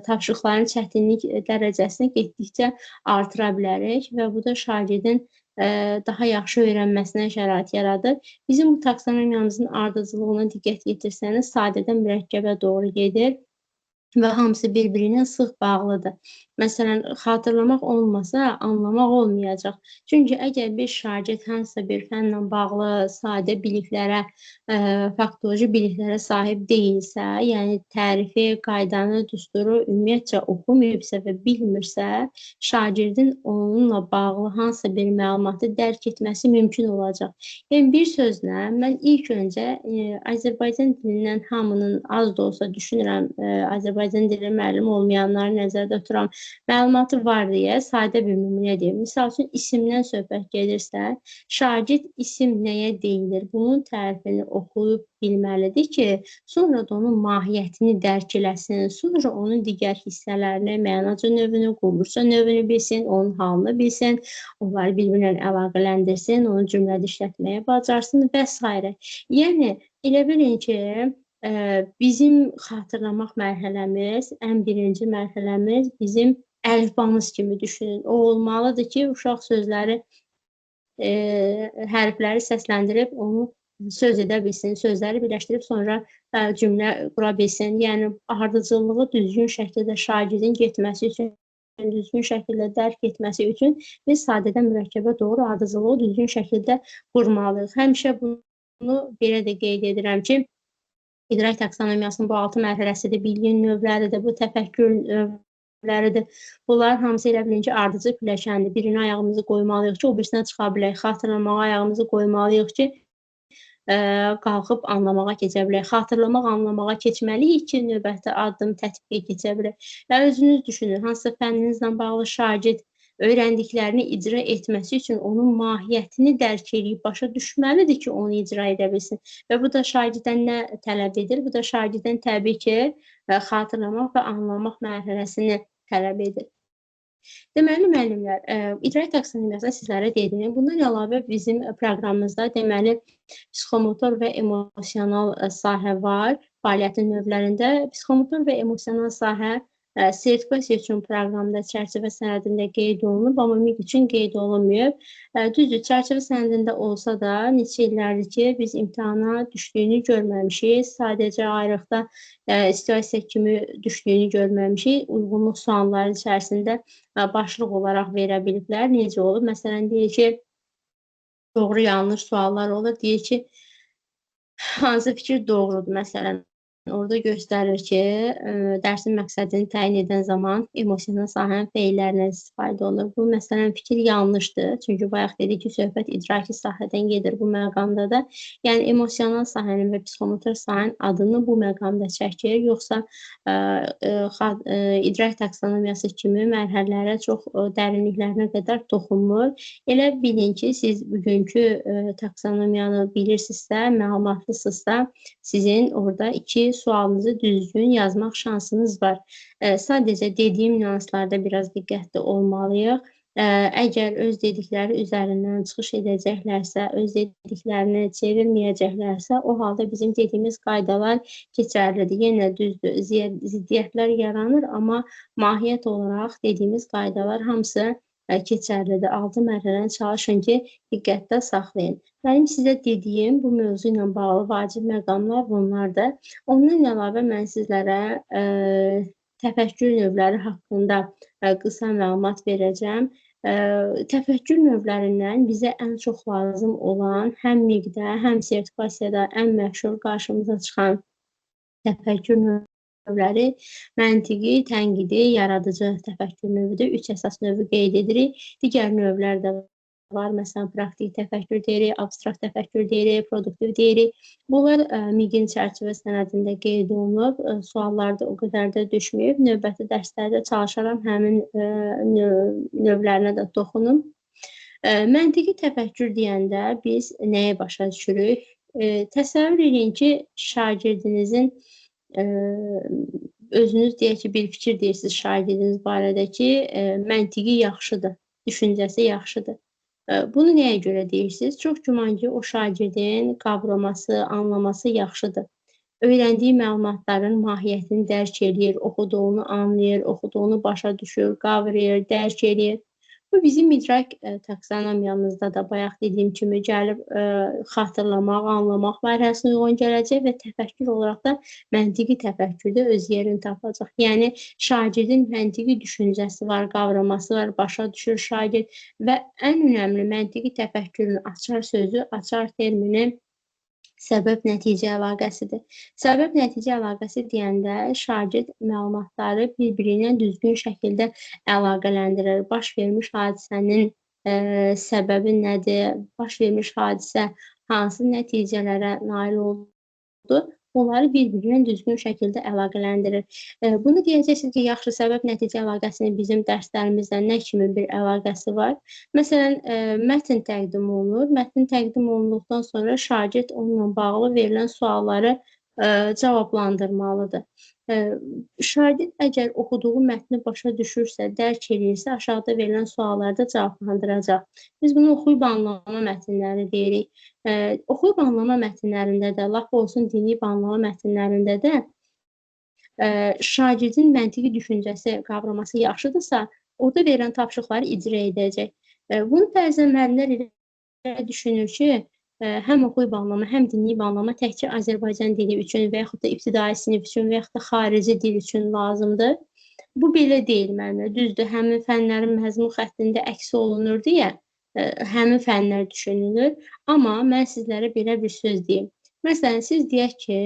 tapşırıqların çətinlik dərəcəsini getdikcə artıra bilərik və bu da şagirdin daha yaxşı öyrənməsinə şərait yaradır. Bizim bu taksonomiyamızın ardıcıllığına diqqət yetirsəniz, sadədən mürəkkəbə doğru gedir və hamısı bir-birinə sıx bağlıdır. Məsələn, xatırlamaq olmasa, anlamaq olmayacaq. Çünki əgər bir şagird hansısa bir fənlə bağlı sadə biliklərə, faktoloji biliklərə sahib deyilsə, yəni tərifi, qaydanı, düsturu ümumiyyətcə oxumayıbsa və bilmirsə, şagirdin onunla bağlı hansısa bir məlumatı dərk etməsi mümkün olacaq. Yəni, bir sözlə, mən ilk öncə Azərbaycan dilindən hamının az da olsa düşünürəm, Azərbaycan dili müəllimi olmayanları nəzərdə tuturam, məlumatı var deyə sadə bir nümunə deyim. Misal üçün, isimdən söhbət gedirsə, şagird isim nəyə deyilir? Bunun tərifini oxuyub bilməlidir ki, sonra da onun mahiyyətini dərk eləsin, sonra onun digər hissələrini, mənaca növünü, quruluşca növünü bilsin, onun halını bilsin, onları bir-birinə əlaqələndirsin, onu cümlədə işlətməyə bacarsın və s. Yəni, elə bilin ki, bizim xatırlamaq mərhələmiz, ən birinci mərhələmiz bizim əlifbamız kimi düşünün. O olmalıdır ki, uşaq sözləri, hərfləri səsləndirib onu söz edə bilsin, sözləri birləşdirib sonra cümlə qura bilsin. Yəni, ardıcıllığı düzgün şəkildə şagirdin getməsi üçün, düzgün şəkildə dərk etməsi üçün biz sadədən mürəkkəbə doğru ardıcıllığı düzgün şəkildə qurmalıyıq. Həmişə bunu belə də qeyd edirəm ki, İdrak taksonomiyasının bu 6 mərhələsidir, biliyin növləridir, bu təfəkkür növləridir. Bunlar hamısı elə bilin ki, ardıcı pilləkəndir. Birinə ayağımızı qoymalıyıq ki, o birisinə çıxa bilək. Xatırlamağa ayağımızı qoymalıyıq ki, qalxıb anlamağa keçə bilək. Xatırlamaq, anlamağa keçməliyik ki, növbəti addım tətbiqə keçə bilək. Və özünüz düşünün, hansısa fənninizlə bağlı şagird öyrəndiklərini icra etməsi üçün onun mahiyyətini dərk edib, başa düşməlidir ki, onu icra edə bilsin. Və bu da şagirddən nə tələb edir? Bu da şagirddən təbii ki, xatırlamaq və anlamaq mərhələsini tələb edir. Deməli, müəllimlər, idrak taksonomiyasını sizlərə dedim. Bundan əlavə bizim proqramımızda deməli, psixomotor və emosional sahə var fəaliyyətin növlərində. Psixomotor və emosional sahə sertifikasiya üçün proqramda çərçivə sənədində qeyd olunub, amma MİQ üçün qeyd olunmayıb. Düzdür, çərçivə sənədində olsa da neçə illərdir ki, biz imtahana düşdüyünü görməmişik. Sadəcə ayrıqda situasiya kimi düşdüyünü görməmişik. Uyğunluq sualları içərisində başlıq olaraq verə biliblər. Necə olub? Məsələn, deyir ki, doğru yanlış suallar olur. Deyir ki, hansı fikir doğrudur? Məsələn, orada göstərir ki, dərsin məqsədini təyin edən zaman emosional sahənin feillərindən istifadə olunur. Bu, məsələn, fikir yanlışdır. Çünki bayaq dedik ki, söhbət idraki sahədən gedir bu məqamda da. Yəni, emosional sahənin və psixomotor sahənin adını bu məqamda çəkir. Yoxsa idrak taksonomiyası kimi mərhələlərə çox dərinliklərinə qədər toxunmur. Elə bilin ki, siz bugünkü taksonomiyanı bilirsinizsə, məlumatlısınızsa, sizin orada iki sualınızı düzgün yazmaq şansınız var. Sadəcə dediyim nüanslarda biraz diqqətli olmalıyıq. Əgər öz dedikləri üzərindən çıxış edəcəklərsə, öz dediklərini çevirməyəcəklərsə, o halda bizim dediyimiz qaydalar keçərlidir. Yenə düzdür, ziddiyyətlər yaranır, amma mahiyyət olaraq dediyimiz qaydalar hamısı keçərlidir. 6 mərhələni çalışın ki, diqqətdə saxlayın. Mənim sizə dediyim bu mövzu ilə bağlı vacib məqamlar bunlardır. Ondan əlavə mən sizlərə təfəkkür növləri haqqında qısa məlumat verəcəm. Təfəkkür növlərindən bizə ən çox lazım olan həm MİQ-də, həm sertifikasiyada ən məşhur qarşımıza çıxan təfəkkür növləri məntiqi, tənqidi, yaradıcı təfəkkür növüdür. 3 əsas növü qeyd edirik. Digər növlər də var. Məsələn, praktik təfəkkür deyirik, abstrakt təfəkkür deyirik, produktiv deyirik. Bunlar MİQ-in çərçivə sənədində qeyd olunub. Suallarda o qədər də düşməyib. Növbəti dərslərdə çalışaram həmin növlərinə də toxunum. Məntiqi təfəkkür deyəndə biz nəyə başa düşürük? Təsəvvür edin ki, şagirdinizin özünüz deyək ki, bir fikir deyirsiniz şagirdiniz barədə ki, məntiqi yaxşıdır, düşüncəsi yaxşıdır. Bunu nəyə görə deyirsiniz? Çox güman ki, o şagirdin qavraması, anlaması yaxşıdır. Öyrəndiyi məlumatların mahiyyətini dərk eləyir, oxuduğunu anlayır, oxuduğunu başa düşür, qavrayır, dərk eləyir. Bu bizim idrak taksonomiyamızda da bayaq dediyim kimi gəlib xatırlamaq, anlamaq mərhələsinə uyğun gələcək və təfəkkür olaraq da məntiqi təfəkkürdə öz yerini tapacaq. Yəni şagirdin məntiqi düşüncəsi var, qavraması var, başa düşür şagird və ən önəmli məntiqi təfəkkürün açar sözü, açar termini səbəb-nəticə əlaqəsidir. Səbəb-nəticə əlaqəsi deyəndə şagird məlumatları bir-biri ilə düzgün şəkildə əlaqələndirir. Baş vermiş hadisənin səbəbi nədir? Baş vermiş hadisə hansı nəticələrə nail oldu? Onları bir-birinə düzgün şəkildə əlaqələndirir. Bunu deyəcəksiniz ki, yaxşı, səbəb-nəticə əlaqəsinin bizim dərslərimizlə nə kimi bir əlaqəsi var? Məsələn, mətn təqdim olunur. Mətn təqdim olunduqdan sonra şagird onunla bağlı verilən sualları cavablandırmalıdır. Şagird əgər oxuduğu mətni başa düşürsə, dərk eləyirsə, aşağıda verilən suallarda cavablandıracaq. Biz bunu oxuyub anlama mətnləri deyirik. Oxuyub anlama mətnlərində də, lap olsun dinləyib anlama mətnlərində də şagirdin məntiqi düşüncəsi, qavraması yaxşıdırsa, orada verilən tapşırıqları icra edəcək. Bunu bəzən müəllimlər elə düşünür ki, həm oxuyub anlama, həm dinləyib anlama təkcə Azərbaycan dili üçün və yaxud da ibtidai sinif üçün və yaxud da xarici dil üçün lazımdır. Bu belə deyil mənə. Düzdür, həmin fənlərin məzmun xəttində əks olunur deyə həmin fənlər düşünülür. Amma mən sizlərə belə bir söz deyim. Məsələn, siz deyək ki,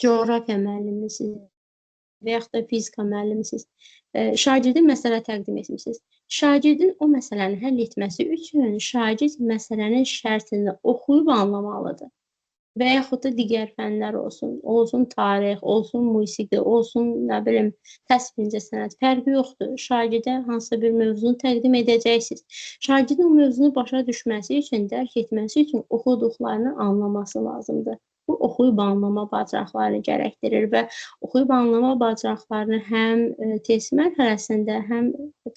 coğrafiya müəllimisiniz və yaxud da fizika müəllimisiniz. Şagirdin məsələ təqdim etmişsiniz. Şagirdin o məsələni həll etməsi üçün şagird məsələnin şərtini oxuyub anlamalıdır. Və yaxud da digər fənlər olsun, olsun tarix, olsun musiqi, olsun, nə bilim, təsvir incəsənət, fərqi yoxdur. Şagirdə hansısa bir mövzunu təqdim edəcəksiniz. Şagirdin o mövzunu başa düşməsi üçün, dərk etməsi üçün oxuduqlarını anlaması lazımdır. Bu, oxuyub anlama bacarıqlarını gərəkdirir və oxuyub anlama bacarıqlarını həm test mərhələsində, həm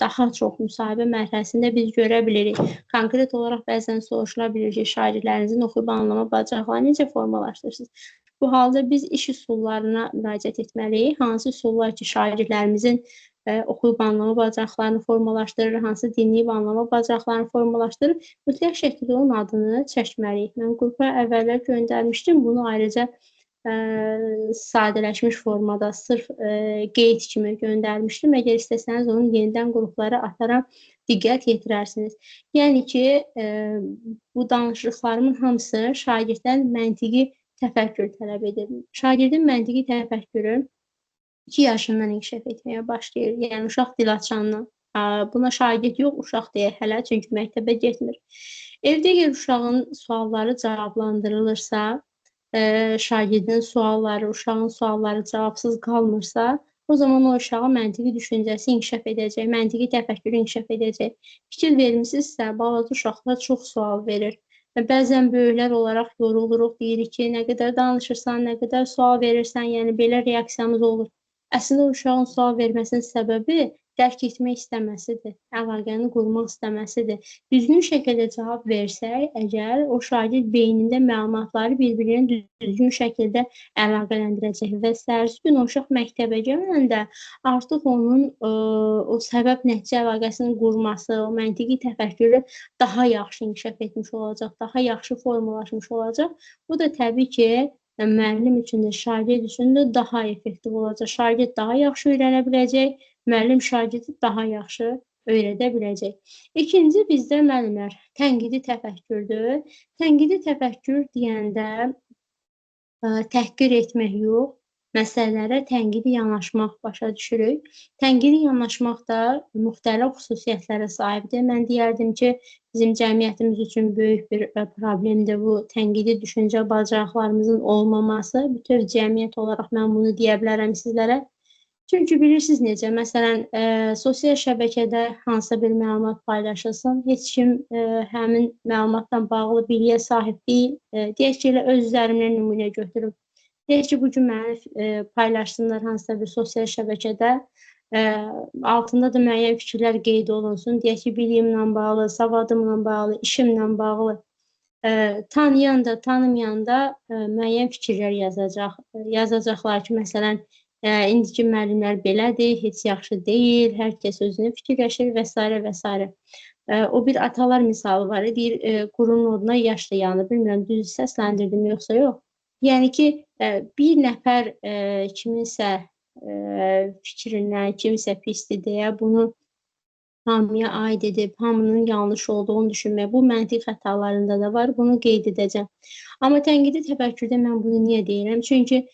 daha çox müsahibə mərhələsində biz görə bilirik. Konkret olaraq bəzən soruşula bilir ki, şagirdlərinizin oxuyub anlama bacarıqlarını necə formalaşdırırsınız? Bu halda biz iş üsullarına müraciət etməliyik. Hansı üsullar ki, şagirdlərimizin oxuyub anlama bacarıqlarını formalaşdırır, hansı dinləyib anlama bacarıqlarını formalaşdırır, mütləq şəkildə onun adını çəkməliyik. Mən qrupa əvvəllər göndərmişdim, bunu ayrıca sadələşmiş formada sırf qeyd kimi göndərmişdim. Əgər istəsəniz, onu yenidən qruplara ataram, diqqət yetirərsiniz. Yəni ki, bu danışıqlarımın hamısı şagirddən məntiqi təfəkkür tələb edir. Şagirdin məntiqi təfəkkürü 2 yaşından inkişaf etməyə başlayır. Yəni, uşaq dil açandan. Buna şagird yox, uşaq deyək hələ, çünki məktəbə getmir. Evdə əgər uşağın sualları cavablandırılırsa, şagirdin sualları, uşağın sualları cavabsız qalmırsa, o zaman o uşağın məntiqi düşüncəsi inkişaf edəcək, məntiqi təfəkkürü inkişaf edəcək. Fikir vermisinizsə, balaca uşaqlar çox sual verir. Bəzən böyüklər olaraq yoruluruq, deyirik ki, nə qədər danışırsan, nə qədər sual verirsən, yəni belə reaksiyamız olur. Əslində, uşağın sual verməsinin səbəbi Dərk etmək istəməsidir, əlaqəni qurmaq istəməsidir. Düzgün şəkildə cavab versək, əgər o şagird beynində məlumatları bir-birinə düzgün şəkildə əlaqələndirəcək və səhərsi gün o uşaq məktəbə gələndə artıq onun o səbəb-nəticə əlaqəsinin qurması, o məntiqi təfəkkürü daha yaxşı inkişaf etmiş olacaq, daha yaxşı formalaşmış olacaq. Bu da təbii ki, müəllim üçün də, şagird üçün də daha effektiv olacaq. Şagird daha yaxşı öyrənə biləcək, müəllim şagirdi daha yaxşı öyrədə biləcək. İkinci, bizdə müəllimlər tənqidi təfəkkürdür. Tənqidi təfəkkür deyəndə təhqir etmək yox, məsələlərə tənqidi yanaşmaq başa düşürük. Tənqidi yanaşmaq da müxtəlif xüsusiyyətlərə sahibdir. Mən deyərdim ki, bizim cəmiyyətimiz üçün böyük bir problemdir bu tənqidi düşüncə bacarıqlarımızın olmaması. Bütöv cəmiyyət olaraq mən bunu deyə bilərəm sizlərə. Çünki bilirsiniz necə, məsələn, sosial şəbəkədə hansısa bir məlumat paylaşılsın, heç kim həmin məlumatla bağlı biliyə sahib deyil. Deyək ki, elə öz üzərimdən nümunə götürüm. Deyək ki, bugün məni paylaşsınlar hansısa bir sosial şəbəkədə, altında da müəyyən fikirlər qeyd olunsun. Deyək ki, biliyimlə bağlı, savadımla bağlı, işimlə bağlı. Tanıyan da, tanımayan da müəyyən fikirlər yazacaq. Yazacaqlar ki, məsələn, indiki müəllimlər belədir, heç yaxşı deyil, hər kəs özünü fikirləşir və s. və s. O bir atalar misalı var, deyir, qurunun oduna yaş da yanır. Bilmirəm, düz səsləndirdim yoxsa yox. Yəni ki, bir nəfər kiminsə fikrindən, kimsə pisdir deyə bunu hamıya aid edib, hamının yanlış olduğunu düşünmək, bu məntiq xətalarında da var, bunu qeyd edəcəm. Amma tənqidi təfəkkürdə mən bunu niyə deyirəm? Çünki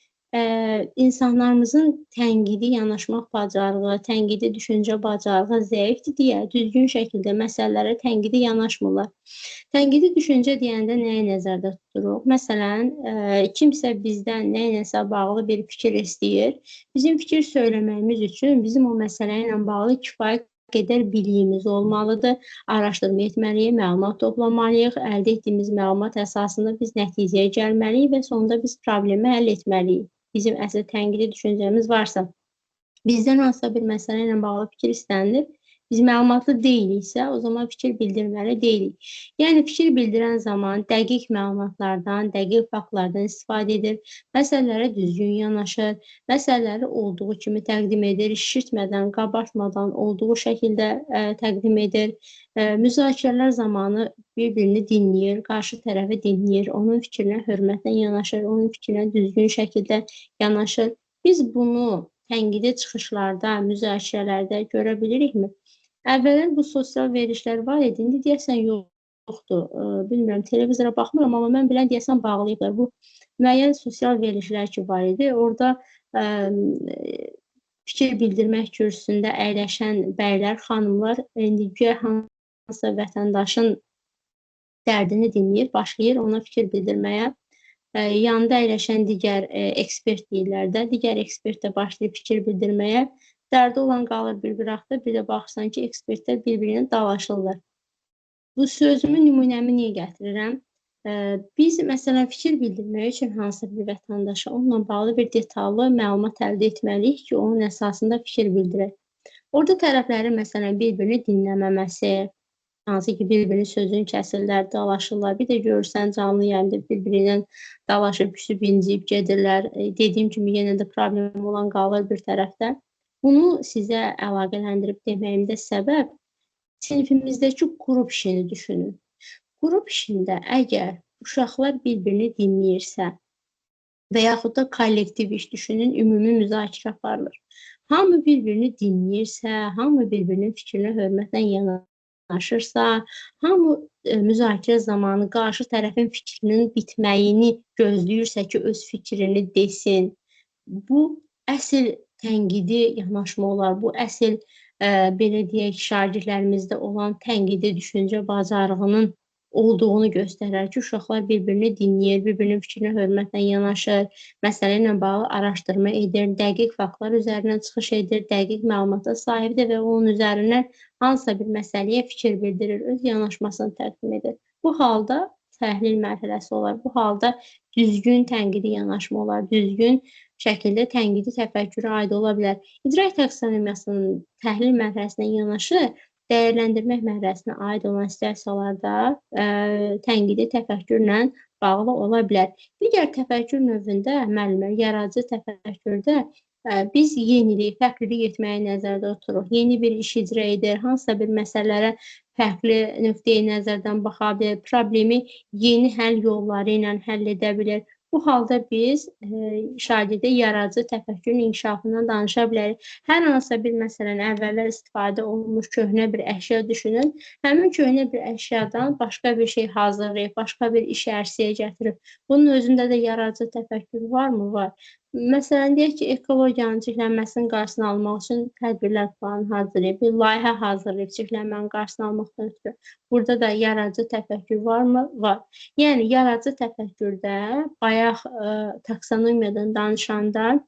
insanlarımızın tənqidi yanaşmaq bacarığı, tənqidi düşüncə bacarığı zəifdir deyə düzgün şəkildə məsələlərə tənqidi yanaşmırlar. Tənqidi düşüncə deyəndə nəyi nəzərdə tuturuq? Məsələn, kimsə bizdən nəyləsə bağlı bir fikir istəyir. Bizim fikir söyləməyimiz üçün bizim o məsələ ilə bağlı kifayət qədər biliyimiz olmalıdır. Araşdırma etməliyik, məlumat toplamalıyıq, əldə etdiyimiz məlumat əsasında biz nəticəyə gəlməliyik və sonunda biz problemi həll etməliyik. Bizim əsl tənqidi düşüncəmiz varsa, bizdən hansısa bir məsələ ilə bağlı fikir istənilir, biz məlumatlı deyiliksə, o zaman fikir bildirməli deyilik. Yəni, fikir bildirən zaman dəqiq məlumatlardan, dəqiq faktlardan istifadə edir, məsələlərə düzgün yanaşır, məsələləri olduğu kimi təqdim edir, şişirtmədən, qabartmadan olduğu şəkildə təqdim edir. Müzakirələr zamanı bir-birini dinləyir, qarşı tərəfi dinləyir, onun fikrinə hörmətlə yanaşır, onun fikrinə düzgün şəkildə yanaşır. Biz bunu tənqidi çıxışlarda, müzakirələrdə görə bilirikmi? Əvvəllər bu sosial verilişlər var idi, indi deyəsən yoxdur. Bilmirəm, televizora baxmıram, amma mən bilən deyəsən bağlayıblar. Bu müəyyən sosial verilişlər ki var idi. Orada fikir bildirmək kürsüsündə əyləşən bəylər, xanımlar indi güya hansısa vətəndaşın dərdini dinləyir, başlayır ona fikir bildirməyə. Yanında əyləşən digər ekspert deyirlər də, digər ekspert də başlayır fikir bildirməyə. Dərdi olan qalır bir qıraqda, bir də baxırsan ki, ekspertlər bir-birinə dalaşırlar. Bu sözümü, nümunəmi niyə gətirirəm? Biz, məsələn, fikir bildirmək üçün hansısa bir vətəndaşa onunla bağlı bir detallı məlumat əldə etməliyik ki, onun əsasında fikir bildirək. Orada tərəflərin, məsələn, bir-birini dinləməməsi, hansı ki, bir-birinin sözünü kəsirlər, dalaşırlar. Bir də görürsən, canlı yayımda bir-birindən dalaşıb, küsüb, inciyib gedirlər. Dediyim kimi, yenə də problem olan qalır bir tərəfdə. Bunu sizə əlaqələndirib deməyimdə səbəb sinifimizdəki qrup işini düşünün. Qrup işində əgər uşaqlar bir-birini dinləyirsə və yaxud da kollektiv iş düşünün, ümumi müzakirə aparılır. Hamı bir-birini dinləyirsə, hamı bir-birinin fikrinə hörmətlə yanaşırsa, hamı müzakirə zamanı qarşı tərəfin fikrinin bitməyini gözləyirsə ki, öz fikrini desin. Bu əsl tənqidi yanaşma olar. Bu əsl, belə deyək, şagirdlərimizdə olan tənqidi düşüncə bacarığının olduğunu göstərir ki, uşaqlar bir-birini dinləyir, bir-birinin fikrinə hörmətlə yanaşır, məsələ ilə bağlı araşdırma edir, dəqiq faktlar üzərindən çıxış edir, dəqiq məlumata sahibdir və onun üzərindən hansısa bir məsələyə fikir bildirir, öz yanaşmasını təqdim edir. Bu halda təhlil mərhələsi olar, bu halda düzgün tənqidi yanaşma olar, düzgün şəkildə tənqidi təfəkkürə aid ola bilər. İdrak taksonomiyasının təhlil mərhələsinə yanaşı, dəyərləndirmək mərhələsinə aid olan situasiyalarda tənqidi təfəkkürlə bağlı ola bilər. Digər təfəkkür növündə, müəllimlər, yaradıcı təfəkkürdə biz yenilik, fərqlilik etməyi nəzərdə tuturuq. Yeni bir iş icra edir, hansısa bir məsələlərə fərqli nöqteyi nəzərdən baxa bilir, problemi yeni həll yolları ilə həll edə bilir. Bu halda biz şagirdə yaradıcı təfəkkürün inkişafından danışa bilərik. Hər hansısa bir məsələn, əvvəllər istifadə olunmuş köhnə bir əşya düşünün. Həmin köhnə bir əşyadan başqa bir şey hazırlayıb, başqa bir iş ərsəyə gətirib. Bunun özündə də yaradıcı təfəkkür varmı? Var. Məsələn, deyək ki, ekologiyanın çirklənməsinin qarşısını almaq üçün tədbirlər planı hazırlayıb, bir layihə hazırlayıb çirklənmənin qarşısını almaqdan ötürü. Burada da yaradıcı təfəkkür varmı? Var. Yəni, yaradıcı təfəkkürdə bayaq taksonomiyadan danışanda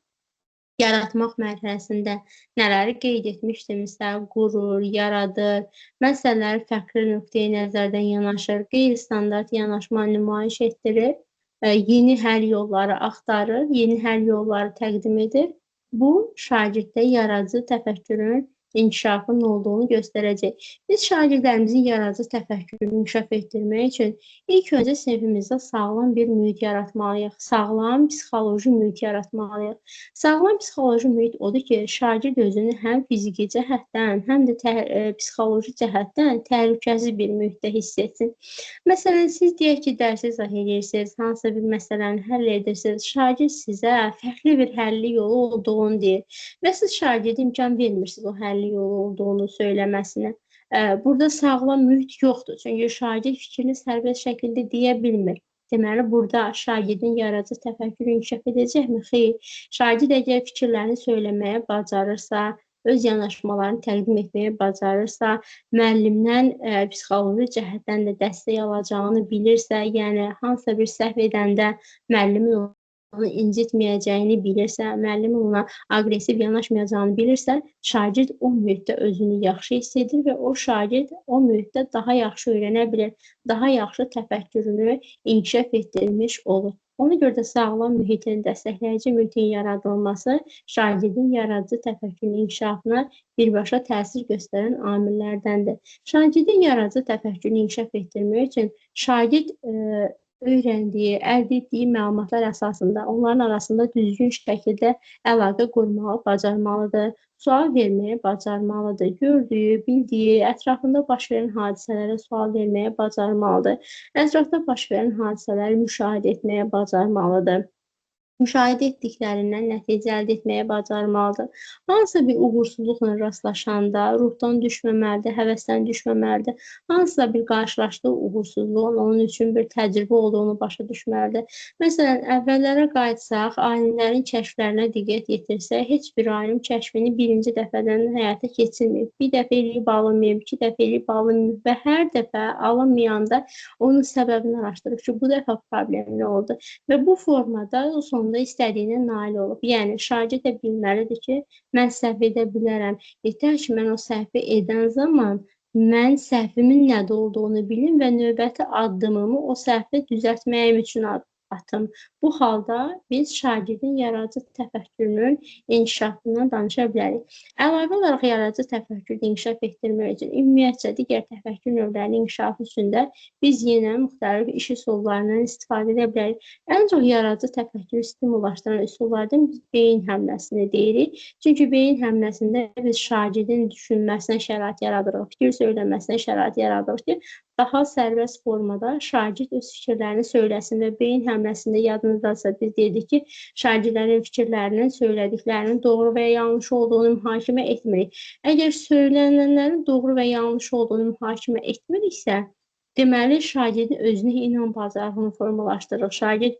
yaratmaq mərhələsində nələri qeyd etmişdimsə, qurur, yaradır, məsələləri fərqli nöqteyi nəzərdən yanaşır, qeyri-standart yanaşma nümayiş etdirir, yeni həll yolları axtarır, yeni həll yolları təqdim edir. Bu, şagirddə yaradıcı təfəkkürün inkişafının olduğunu göstərəcək. Biz şagirdlərimizin yaradıcı təfəkkürünü inkişaf etdirmək üçün ilk öncə sinifimizdə sağlam bir mühit yaratmalıyıq. Sağlam psixoloji mühit yaratmalıyıq. Sağlam psixoloji mühit odur ki, şagird özünü həm fiziki cəhətdən, həm də psixoloji cəhətdən təhlükəsiz bir mühitdə hiss etsin. Məsələn, siz deyək ki, dərsi izah edirsiniz, hansısa bir məsələni həll edirsiniz, şagird sizə fərqli bir həlli yolu olduğunu deyir və siz şagirdə imkan vermirsiniz o həlli yolu olduğunu söyləməsinə. Burada sağlam mühit yoxdur. Çünki şagird fikrini sərbəst şəkildə deyə bilmir. Deməli, burada şagirdin yaradıcı təfəkkürü inkişaf edəcəkmi? Xeyr. Şagird əgər fikirlərini söyləməyə bacarırsa, öz yanaşmalarını təqdim etməyə bacarırsa, müəllimdən psixoloji cəhətdən də dəstək alacağını bilirsə, yəni hansısa bir səhv edəndə müəllimin onu incitməyəcəyini bilirsə, müəllimin ona aqressiv yanaşmayacağını bilirsə, şagird o mühitdə özünü yaxşı hiss edir və o şagird o mühitdə daha yaxşı öyrənə bilir, daha yaxşı təfəkkürünü inkişaf etdirmiş olur. Ona görə də sağlam mühitin, dəstəkləyici mühitin yaradılması şagirdin yaradıcı təfəkkürünün inkişafına birbaşa təsir göstərən amillərdəndir. Şagirdin yaradıcı təfəkkürünü inkişaf etdirmək üçün şagird öyrəndiyi, əldə etdiyi məlumatlar əsasında onların arasında düzgün şəkildə əlaqə qurmağı bacarmalıdır, sual verməyi bacarmalıdır, gördüyü, bildiyi, ətrafında baş verən hadisələrə sual verməyi bacarmalıdır, ətrafda baş verən hadisələri müşahidə etməyi bacarmalıdır. Müşahidə etdiklərindən nəticə əldə etməyə bacarmalıdır. Hansısa bir uğursuzluqla rastlaşanda ruhdan düşməməlidir, həvəsdən düşməməlidir. Hansısa bir qarşılaşdığı uğursuzluğun onun üçün bir təcrübə olduğunu başa düşməlidir. Məsələn, əvvəllərə qayıtsaq, alimlərin kəşflərinə diqqət yetirsək, heç bir alim kəşfini birinci dəfədən həyata keçirməyib. Bir dəfə eləyib alınmayıb, iki dəfə eləyib alınmayıb və hər dəfə alınmayanda onun səbəbini araşdırıb ki, bu dəfə problem nə oldu? Və bu formada sonunda istədiyinə nail olub. Yəni, şagird də bilməlidir ki, mən səhv edə bilərəm. Yetər ki, mən o səhvi edən zaman mən səhvimin nədə olduğunu bilim və növbəti addımımı o səhvi düzəltməyim üçün atım. Bu halda biz şagirdin yaradıcı təfəkkürünün inkişafından danışa bilərik. Əlavə olaraq yaradıcı təfəkkürü inkişaf etdirmək üçün ümumiyyətcə digər təfəkkür növlərinin inkişafı üçün də biz yenə müxtəlif iş üsullarından istifadə edə bilərik. Ən çox yaradıcı təfəkkürü stimullaşdıran üsullardan biz beyin həmləsini deyirik. Çünki beyin həmləsində biz şagirdin düşünməsinə şərait yaradırıq, fikir söyləməsinə şərait yaradırıq ki, daha sərbəst formada şagird öz fikirlərini söyləsin və beyin həmləsində yadınızdadsa biz dedik ki, şagirdlərin fikirlərinin, söylədiklərinin doğru və ya yanlış olduğunu mühakimə etmirik. Əgər söylənənlərin doğru və yanlış olduğunu mühakimə etmiriksə, deməli şagirdin özünə inam bacarığını formalaşdırırıq. Şagird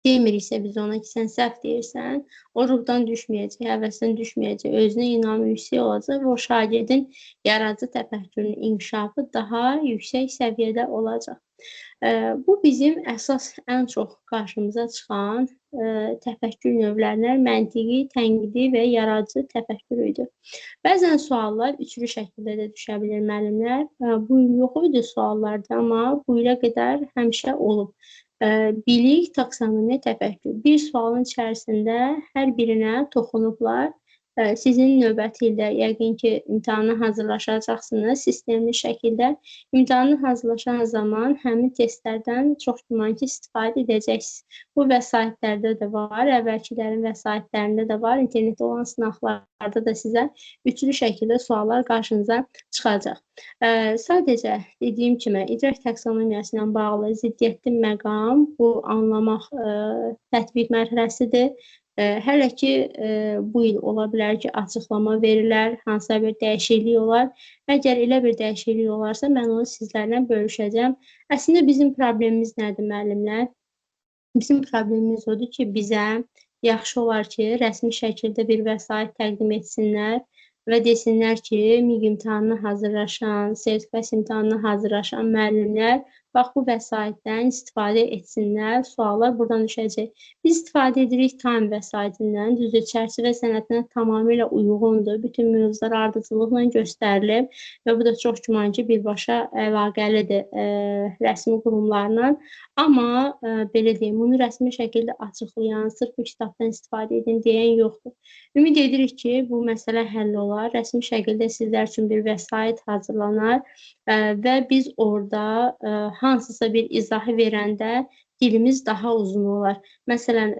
demiriksə biz ona ki, sən səhv deyirsən, o ruhdan düşməyəcək, həvəsdən düşməyəcək, özünə inamı yüksək olacaq və o şagirdin yaradıcı təfəkkürünün inkişafı daha yüksək səviyyədə olacaq. Bu bizim əsas ən çox qarşımıza çıxan təfəkkür növlərindən məntiqi, tənqidi və yaradıcı təfəkkür idi. Bəzən suallar üçlü şəkildə də düşə bilir müəllimlər. Bu il yox idi suallarda, amma bu ilə qədər həmişə olub. Bilik, taksonomiya, təfəkkür. Bir sualın içərisində hər birinə toxunublar. Sizin növbəti ildə yəqin ki, imtahana hazırlaşacaqsınız sistemli şəkildə. İmtahana hazırlaşan zaman həmin testlərdən çox güman ki, istifadə edəcəksiniz. Bu vəsaitlərdə də var, əvvəlkilərin vəsaitlərində də var, internetdə olan sınaqlarda da sizə üçlü şəkildə suallar qarşınıza çıxacaq. Sadəcə dediyim kimi, idrak taksonomiyası ilə bağlı ziddiyyətli məqam bu anlamaq tətbiq mərhələsidir. Hələ ki, bu il ola bilər ki, açıqlama verilər, hansısa bir dəyişiklik olar. Əgər elə bir dəyişiklik olarsa, mən onu sizlərlə bölüşəcəm. Əslində, bizim problemimiz nədir, müəllimlər? Bizim problemimiz odur ki, bizə yaxşı olar ki, rəsmi şəkildə bir vəsait təqdim etsinlər və desinlər ki, MİQ imtahanına hazırlaşan, sertifikat imtahanına hazırlaşan müəllimlər bax, bu vəsaitdən istifadə etsinlər, suallar buradan düşəcək. Biz istifadə edirik time vəsaitindən, düzdür, çərçivə sənətinə tamamilə uyğundur. Bütün mövzular ardıcıllıqla göstərilib və bu da çox güman ki, birbaşa əlaqəlidir rəsmi qurumlarla. Amma, belə deyim, bunu rəsmi şəkildə açıqlayan, sırf bu kitabdan istifadə edin deyən yoxdur. Ümid edirik ki, bu məsələ həll olar, rəsmi şəkildə sizlər üçün bir vəsait hazırlanar və biz orada hansısa bir izahı verəndə dilimiz daha uzun olar. Məsələn,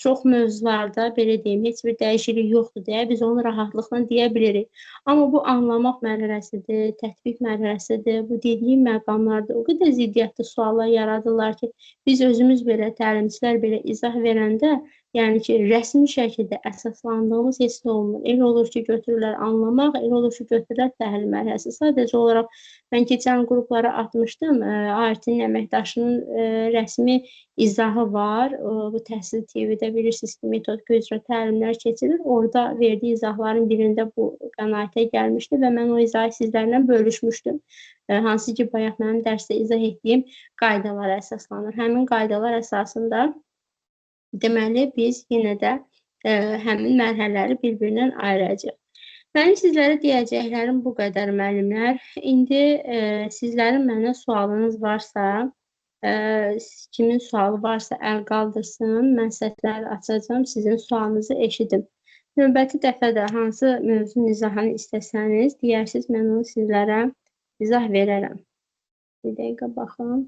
çox mövzularda, belə deyim, heç bir dəyişiklik yoxdur deyə biz onu rahatlıqla deyə bilirik. Amma bu anlamaq mərhələsidir, tətbiq mərhələsidir, bu dediyim məqamlarda o qədər ziddiyyətli suallar yaradırlar ki, biz özümüz belə, təlimçilər belə izah verəndə, yəni ki, rəsmi şəkildə əsaslandığımız heç nə olmur. Elə olur ki, götürürlər anlamaq, elə olur ki, götürürlər təhlil mərhələsi. Sadəcə olaraq mən keçən qruplara atmışdım, ART-nin əməkdaşının rəsmi izahı var. Bu Təhsil TV-də bilirsiniz ki, metodika üzrə təlimlər keçirilir. Orada verdiyi izahların birində bu qənaətə gəlmişdi və mən o izahı sizlərlə bölüşmüşdüm. Hansı ki, bayaq mənim dərsdə izah etdiyim qaydalara əsaslanır. Həmin qaydalar əsasında deməli, biz yenə də həmin mərhələləri bir-birindən ayıracağıq. Mənim sizlərə deyəcəklərim bu qədər, müəllimlər. İndi sizlərin mənə sualınız varsa, kimin sualı varsa əl qaldırsın, mən səsləri açacağam, sizin sualınızı eşidim. Növbəti dəfə də hansı mövzunun izahını istəsəniz, deyərsiniz, mən onu sizlərə izah verərəm. Bir dəqiqə baxım.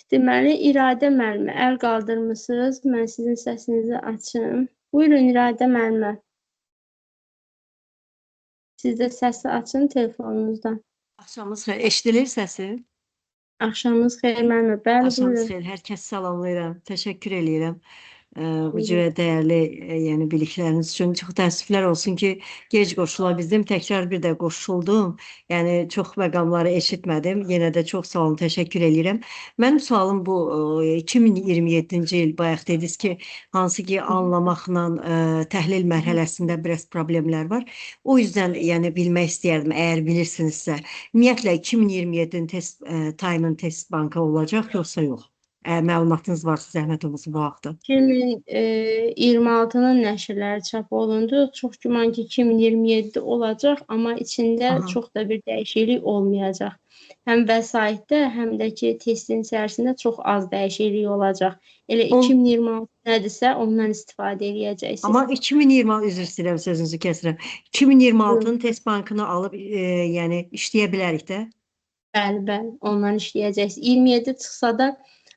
Deməli, İradə müəllimə əl qaldırmısınız. Mən sizin səsinizi açım. Buyurun, İradə müəllimə. Siz də səsi açın telefonunuzdan. Axşamınız xeyir. Eşidilir səsim? Axşamınız xeyir müəllimə. Bəli, Axşamınız buyurun. xeyir. Hər kəs salamlayıram. Təşəkkür eləyirəm. Bu cürə dəyərli yəni bilikləriniz üçün çox təəssüflər olsun ki, gec qoşula bildim. Təkrar bir də qoşuldum. Yəni çox məqamları eşitmədim. Yenə də çox sağ olun, təşəkkür eləyirəm. Mənim sualım bu 2027-ci il bayaq dediniz ki, hansı ki anlamaqla təhlil mərhələsində biraz problemlər var. O yüzden yəni bilmək istəyərdim, əgər bilirsinizsə, ümumiyyətlə 2027-nin test time-ın test bankı olacaq yoxsa yox? Məlumatınız varsa zəhmət olmasa bu haqda. 2026-nın nəşrləri çap olundu. Çox güman ki, 2027 olacaq, amma içində çox da bir dəyişiklik olmayacaq. Həm vəsaitdə, həm də ki, testin içərisində çox az dəyişiklik olacaq. Elə 2026 nədirsə, ondan istifadə eləyəcəksiniz. Amma 2026, üzr istəyirəm, sözünüzü kəsirəm. 2026-nın test bankını alıb, yəni işləyə bilərik də? Bəli, bəli, ondan işləyəcəksiniz. 27 çıxsa da,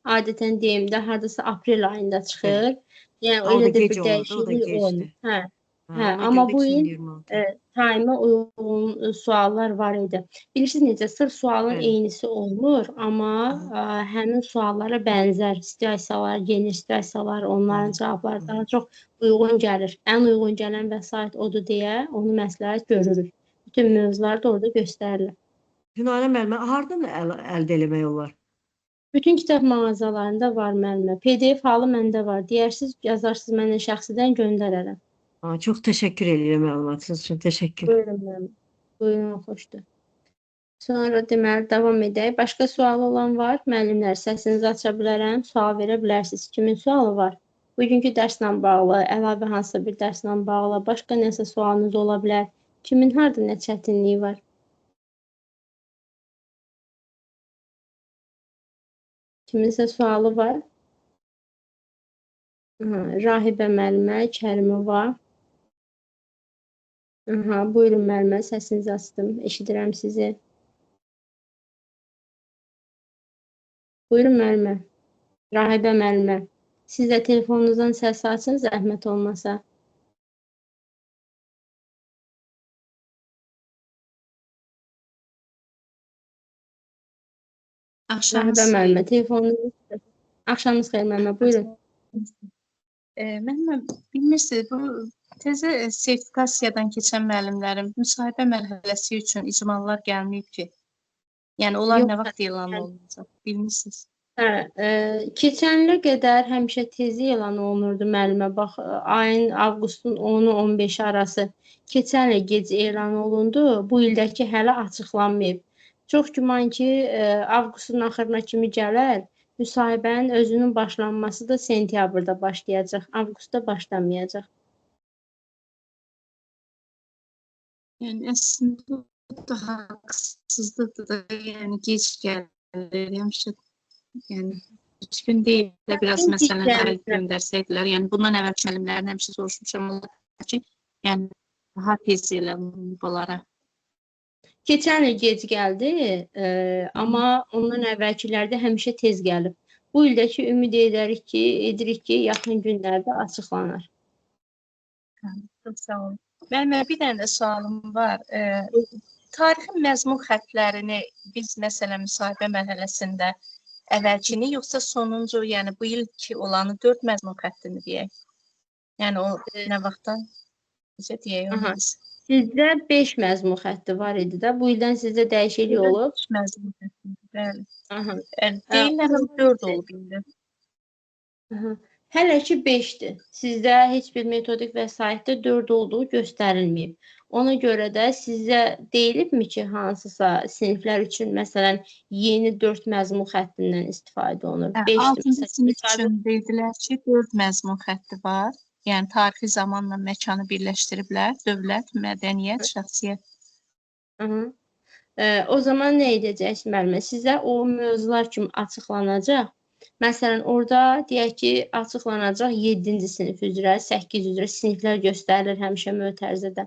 adətən deyim də, hardasa aprel ayında çıxır. Yəni, O elə da də bir gec olurdu, o da dəyişiklik olmur. gecdir. Hə, hə, Ona amma görə də bu il 2026. time-a uyğun suallar var idi. Bilirsiniz necə, sırf sualın eynisi olmur, amma həmin suallara bənzər situasiyalar, yeni situasiyalar, onların cavabları daha çox uyğun gəlir. Ən uyğun gələn vəsait odur deyə onu məsləhət görürük. Bütün mövzular da orada göstərilir. Hünarə müəllimə, hardan əldə eləmək olar? Bütün kitab mağazalarında var müəllimə. PDF halı məndə var. Deyərsiniz, yazarsınız, mənə şəxsidən göndərərəm. Çox təşəkkür edirəm məlumatınız üçün. Təşəkkür. Buyurun müəllimə. Buyurun, xoşdur. Sonra deməli, davam edək. Başqa sualı olan var? Müəllimlər, səsinizi aça bilərəm, sual verə bilərsiniz. Kimin sualı var? Bugünkü dərslə bağlı, əlavə hansısa bir dərslə bağlı, başqa nəsə sualınız ola bilər. Kimin harada nə çətinliyi var? Kiminsə sualı var? Aha, Rahibə müəllimə Kərimova. Aha, buyurun müəllimə, səsinizi açdım. Eşidirəm sizi. Buyurun müəllimə. Rahibə müəllimə. Siz də telefonunuzdan səs açın, zəhmət olmasa. Axşamınız Rahibə xeyir. müəllimə, telefonunuzu... Axşamınız xeyir müəllimə, buyurun. Müəllimə, bilmirsiniz, bu təzə sertifikasiyadan keçən müəllimlərin müsahibə mərhələsi üçün icmallar gəlməyib ki. Yəni, onlar Yox, nə vaxt elan olunacaq, bilmirsiniz? Hə, keçən ilə qədər həmişə tezi elan olunurdu müəllimə. Bax, ayın avqustun 10-u 15-i arası keçən il gec elan olundu. Bu ildəki hələ açıqlanmayıb. Çox güman ki, avqustun axırına kimi gələr. Müsahibənin özünün başlanması da sentyabrda başlayacaq, avqustda başlamayacaq. Yəni, əslində bu da haqsızlıqdır da, yəni gec gəlir, həmişə, yəni düzgün deyil də biraz Yəqin ki, məsələn gəlir. göndərsəydilər, yəni bundan əvvəlki müəllimlərin həmişə soruşmuşam onlar ki, yəni daha tez elan olunub onlara. Keçən il gec gəldi, amma ondan əvvəlkilərdə həmişə tez gəlib. Bu ildəki ümid edirik ki, yaxın günlərdə açıqlanar. Çox sağ olun. Müəllimə, bir dənə də sualım var. Tarixin məzmun xəttlərini biz məsələn müsahibə mərhələsində əvvəlkini yoxsa sonuncu, yəni bu ilki olanı 4 məzmun xəttini deyək. Yəni o nə vaxtdan necə deyək onu biz? Sizdə 5 məzmun xətti var idi də. Bu ildən sizdə dəyişiklik olub. 5 məzmun xətti, bəli. Aha. Deyirlər 4 olub indi. Aha. Hələ ki 5-dir. Sizdə heç bir metodik vəsaitdə 4 olduğu göstərilməyib. Ona görə də sizə deyilibmi ki, hansısa siniflər üçün, məsələn, yeni 4 məzmun xəttindən istifadə olunur? Hə, 5-dir. 6-cı sinif üçün dedilər ki, 4 məzmun xətti var. Yəni, tarixi zamanla məkanı birləşdiriblər. Dövlət, mədəniyyət, şəxsiyyət. Aha. O zaman nə edəcəksiniz, müəllimə? Sizə o mövzular kimi açıqlanacaq. Məsələn, orada deyək ki, açıqlanacaq 7-ci sinif üzrə, 8 üzrə siniflər göstərilir həmişə mötərizədə.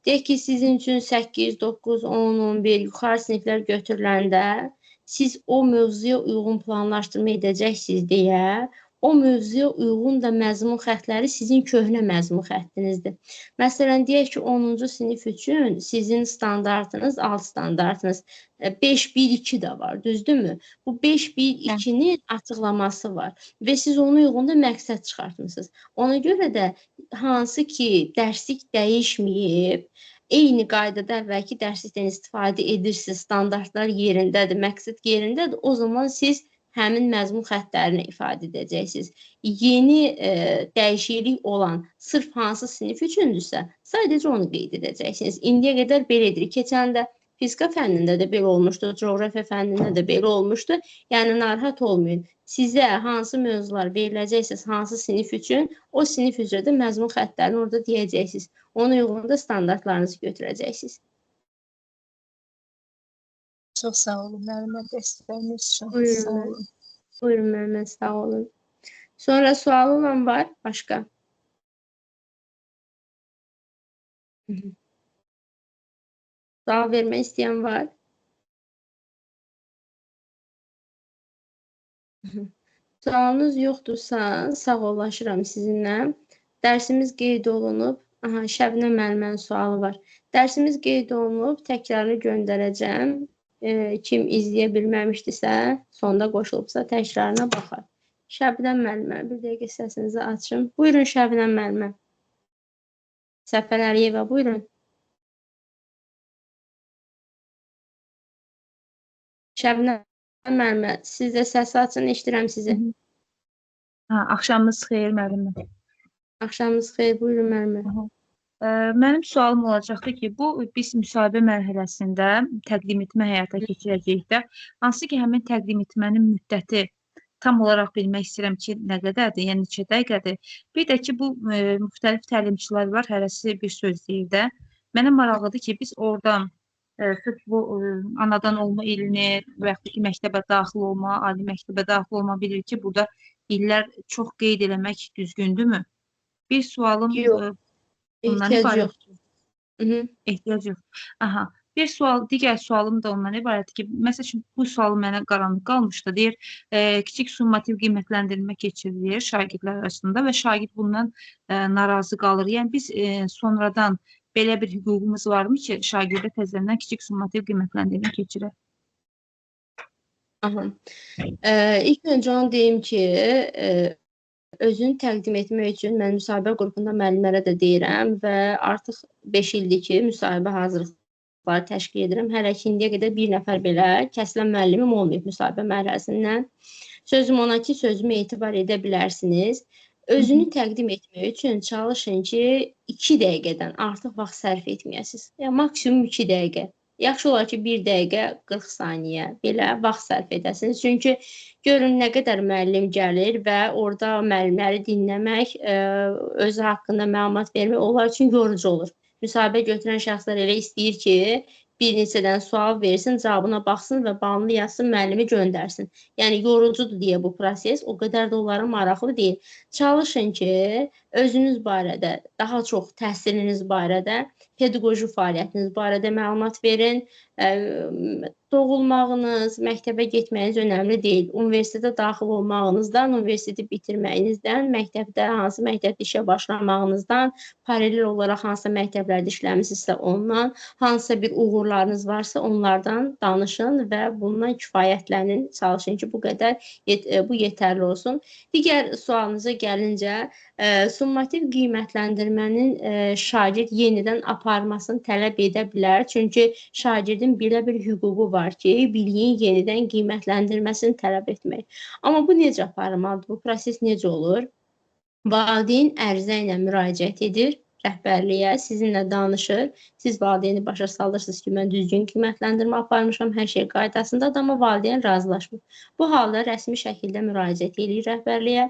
Deyək ki, sizin üçün 8, 9, 10, 11 yuxarı siniflər götürüləndə siz o mövzuya uyğun planlaşdırma edəcəksiniz deyə o mövzuya uyğun da məzmun xəttləri sizin köhnə məzmun xəttinizdir. Məsələn, deyək ki, 10-cu sinif üçün sizin standartınız, alt standartınız 5-1-2 də var, düzdürmü? Bu 5-1-2-nin açıqlaması var və siz ona uyğun da məqsəd çıxartmısınız. Ona görə də hansı ki, dərslik dəyişməyib, eyni qaydada əvvəlki dərslikdən istifadə edirsiniz, standartlar yerindədir, məqsəd yerindədir, o zaman siz həmin məzmun xəttlərini ifadə edəcəksiniz. Yeni dəyişiklik olan sırf hansı sinif üçündürsə, sadəcə onu qeyd edəcəksiniz. İndiyə qədər belə edirik. Keçən də fizika fənnində də belə olmuşdu, coğrafiya fənnində də belə olmuşdu. Yəni, narahat olmayın. Sizə hansı mövzular veriləcəksə, hansı sinif üçün, o sinif üzrə də məzmun xəttlərini orada deyəcəksiniz. Ona uyğun da standartlarınızı götürəcəksiniz. Çox sağ olun, müəllimə, dəstəyiniz üçün. Buyurun, Sağ olun. Buyurun, müəllimə, sağ olun. Sonra sualı olan var, başqa? Sual vermək istəyən var? Sualınız yoxdursa, sağollaşıram sizinlə. Dərsimiz qeyd olunub. Aha, Şəbnəm müəllimənin sualı var. Dərsimiz qeyd olunub, təkrarını göndərəcəm. Kim izləyə bilməmişdisə, sonda qoşulubsa təkrarına baxar. Şəbnəm müəllimə, bir dəqiqə səsinizi açım. Buyurun Şəbnəm müəllimə. Səfər Əliyeva, buyurun. Şəbnəm müəllimə, siz də səsi açın, eşidirəm sizi. Ha, axşamınız xeyir müəllimə. Axşamınız xeyir, buyurun müəllimə. Mənim sualım olacaqdı ki, bu biz müsahibə mərhələsində təqdim etmə həyata keçirəcəyik də, hansı ki, həmin təqdim etmənin müddəti tam olaraq bilmək istəyirəm ki, nə qədərdir, yəni neçə dəqiqədir. Bir də ki, bu müxtəlif təlimçilər var, hərəsi bir söz deyir də. Mənə maraqlıdır ki, biz oradan Sırf bu anadan olma ilini və yaxud da ki, məktəbə daxil olma, ali məktəbə daxil olma bilir ki, burada illər çox qeyd eləmək düzgündürmü? Bir sualım Yox, bundan ehtiyac ibarət. Yoxdur. Ehtiyac yox. Aha. Bir sual, digər sualım da ondan ibarətdir ki, məsəl üçün bu sual mənə qaranlıq qalmışdı. Deyir, kiçik summativ qiymətləndirmə keçirilir şagirdlər arasında və şagird bundan narazı qalır. Yəni biz sonradan belə bir hüququmuz varmı ki, şagirdə təzədən kiçik summativ qiymətləndirmə keçirək? Aha. İlk öncə onu deyim ki, özünü təqdim etmək üçün mən müsahibə qrupunda müəllimlərə də deyirəm və artıq 5 ildir ki, müsahibə hazırlıqları təşkil edirəm. Hələ ki, indiyə qədər bir nəfər belə kəsilən müəllimim olmayıb müsahibə mərhələsindən. Sözüm ona ki, sözümə etibar edə bilərsiniz. Özünü təqdim etmək üçün çalışın ki, 2 dəqiqədən artıq vaxt sərf etməyəsiniz. Yəni, maksimum 2 dəqiqə. Yaxşı olar ki, 1 dəqiqə 40 saniyə belə vaxt sərf edəsiniz. Çünki görün nə qədər müəllim gəlir və orada müəllimləri dinləmək, özü haqqında məlumat vermək onlar üçün yorucu olur. Müsahibə götürən şəxslər elə istəyir ki, bir neçədən sual versin, cavabına baxsın və balını yazsın, müəllimi göndərsin. Yəni, yorucudur deyə bu proses, o qədər də onlara maraqlı deyil. Çalışın ki, özünüz barədə, daha çox təhsiliniz barədə, pedaqoji fəaliyyətiniz barədə məlumat verin. Doğulmağınız, məktəbə getməyiniz önəmli deyil. Universitetə daxil olmağınızdan, universiteti bitirməyinizdən, məktəbdə, hansı məktəbdə işə başlamağınızdan, paralel olaraq hansı məktəblərdə işləmişsinizsə ondan, hansısa bir uğurlarınız varsa onlardan danışın və bundan kifayətlənin. Çalışın ki, bu qədər, bu yetərli olsun. Digər sualınıza gəlincə, summativ qiymətləndirmənin şagird yenidən aparmasını tələb edə bilər. Çünki şagirdin belə bir hüququ var ki, biliyin yenidən qiymətləndirməsini tələb etmək. Amma bu necə aparılmalıdır? Bu proses necə olur? Valideyn ərizə ilə müraciət edir rəhbərliyə, sizinlə danışır. Siz valideyni başa salırsınız ki, mən düzgün qiymətləndirmə aparmışam, hər şey qaydasındadır, amma valideyn razılaşmır. Bu halda rəsmi şəkildə müraciət edir rəhbərliyə.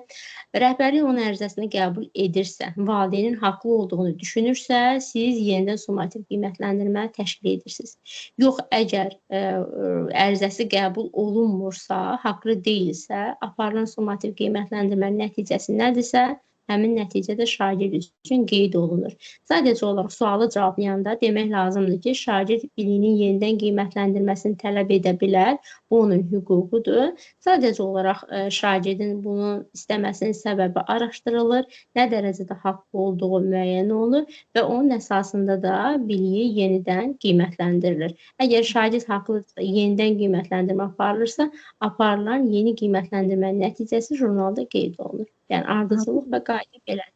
Rəhbərlik onun ərizəsini qəbul edirsə, valideynin haqlı olduğunu düşünürsə, siz yenidən summativ qiymətləndirmə təşkil edirsiniz. Yox, əgər ərizəsi qəbul olunmursa, haqlı deyilsə, aparılan summativ qiymətləndirmənin nəticəsi nədirsə, həmin nəticədə şagird üçün qeyd olunur. Sadəcə olaraq sualı cavablayanda demək lazımdır ki, şagird biliyinin yenidən qiymətləndirməsini tələb edə bilər. Bu onun hüququdur. Sadəcə olaraq şagirdin bunu istəməsinin səbəbi araşdırılır, nə dərəcədə haqlı olduğu müəyyən olunur və onun əsasında da biliyi yenidən qiymətləndirilir. Əgər şagird haqlıdırsa, yenidən qiymətləndirmə aparılırsa, aparılan yeni qiymətləndirmənin nəticəsi jurnalda qeyd olunur. Yəni, ardıcıllıq və qayda belədir.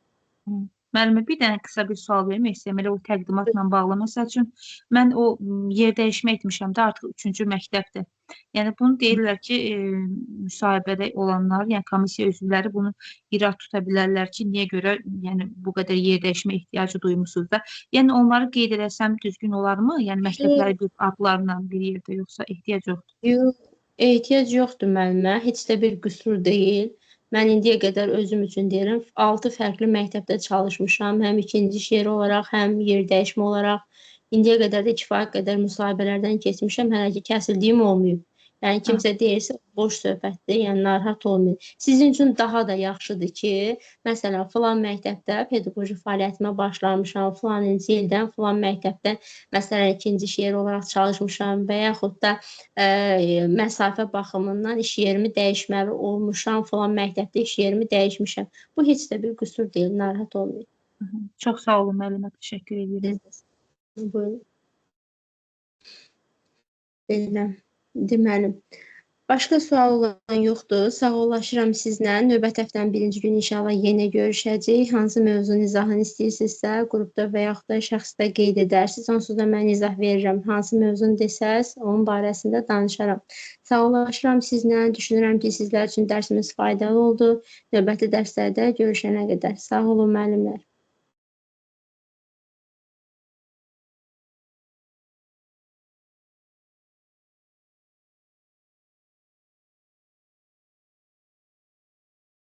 Müəllimə, bir dənə qısa bir sual vermək istəyirəm, elə o təqdimatla bağlı. Məsəl üçün, mən o yer dəyişmə etmişəm də, artıq 3-cü məktəbdir. Yəni, bunu deyirlər ki, müsahibədə olanlar, yəni komissiya üzvləri bunu irad tuta bilərlər ki, niyə görə yəni, bu qədər yer dəyişmə ehtiyacı duymusunuz da. Yəni, onları qeyd eləsəm düzgün olarmı? Yəni, məktəbləri bir adlarla bir yerdə yoxsa ehtiyac yoxdur? Yox, ehtiyac yoxdur müəllimə, heç də bir qüsur deyil. Mən indiyə qədər özüm üçün deyirəm, 6 fərqli məktəbdə çalışmışam, həm ikinci iş yeri olaraq, həm yer dəyişmə olaraq. İndiyə qədər də kifayət qədər müsahibələrdən keçmişəm, hələ ki kəsildiyim olmayıb. Yəni, kimsə deyirsə, boş söhbətdir, yəni narahat olmayın. Sizin üçün daha da yaxşıdır ki, məsələn, filan məktəbdə pedaqoji fəaliyyətimə başlamışam, filanıncı ildən filan məktəbdə, məsələn, ikinci iş yeri olaraq çalışmışam və yaxud da məsafə baxımından iş yerimi dəyişməli olmuşam, filan məktəbdə iş yerimi dəyişmişəm. Bu heç də bir qüsur deyil, narahat olmayın. Çox sağ olun, müəllimə, təşəkkür edirəm. Buyurun. Belə. Deməli, başqa sual olan yoxdur. Sağollaşıram sizlə. Növbəti həftənin birinci günü inşallah yenə görüşəcəyik. Hansı mövzunun izahını istəyirsinizsə, qrupda və yaxud da şəxsdə qeyd edərsiniz. Onsuz da mən izah verirəm. Hansı mövzunu desəz, onun barəsində danışaram. Sağollaşıram sizlə. Düşünürəm ki, sizlər üçün dərsimiz faydalı oldu. Növbəti dərslərdə görüşənə qədər. Sağ olun, müəllimlər.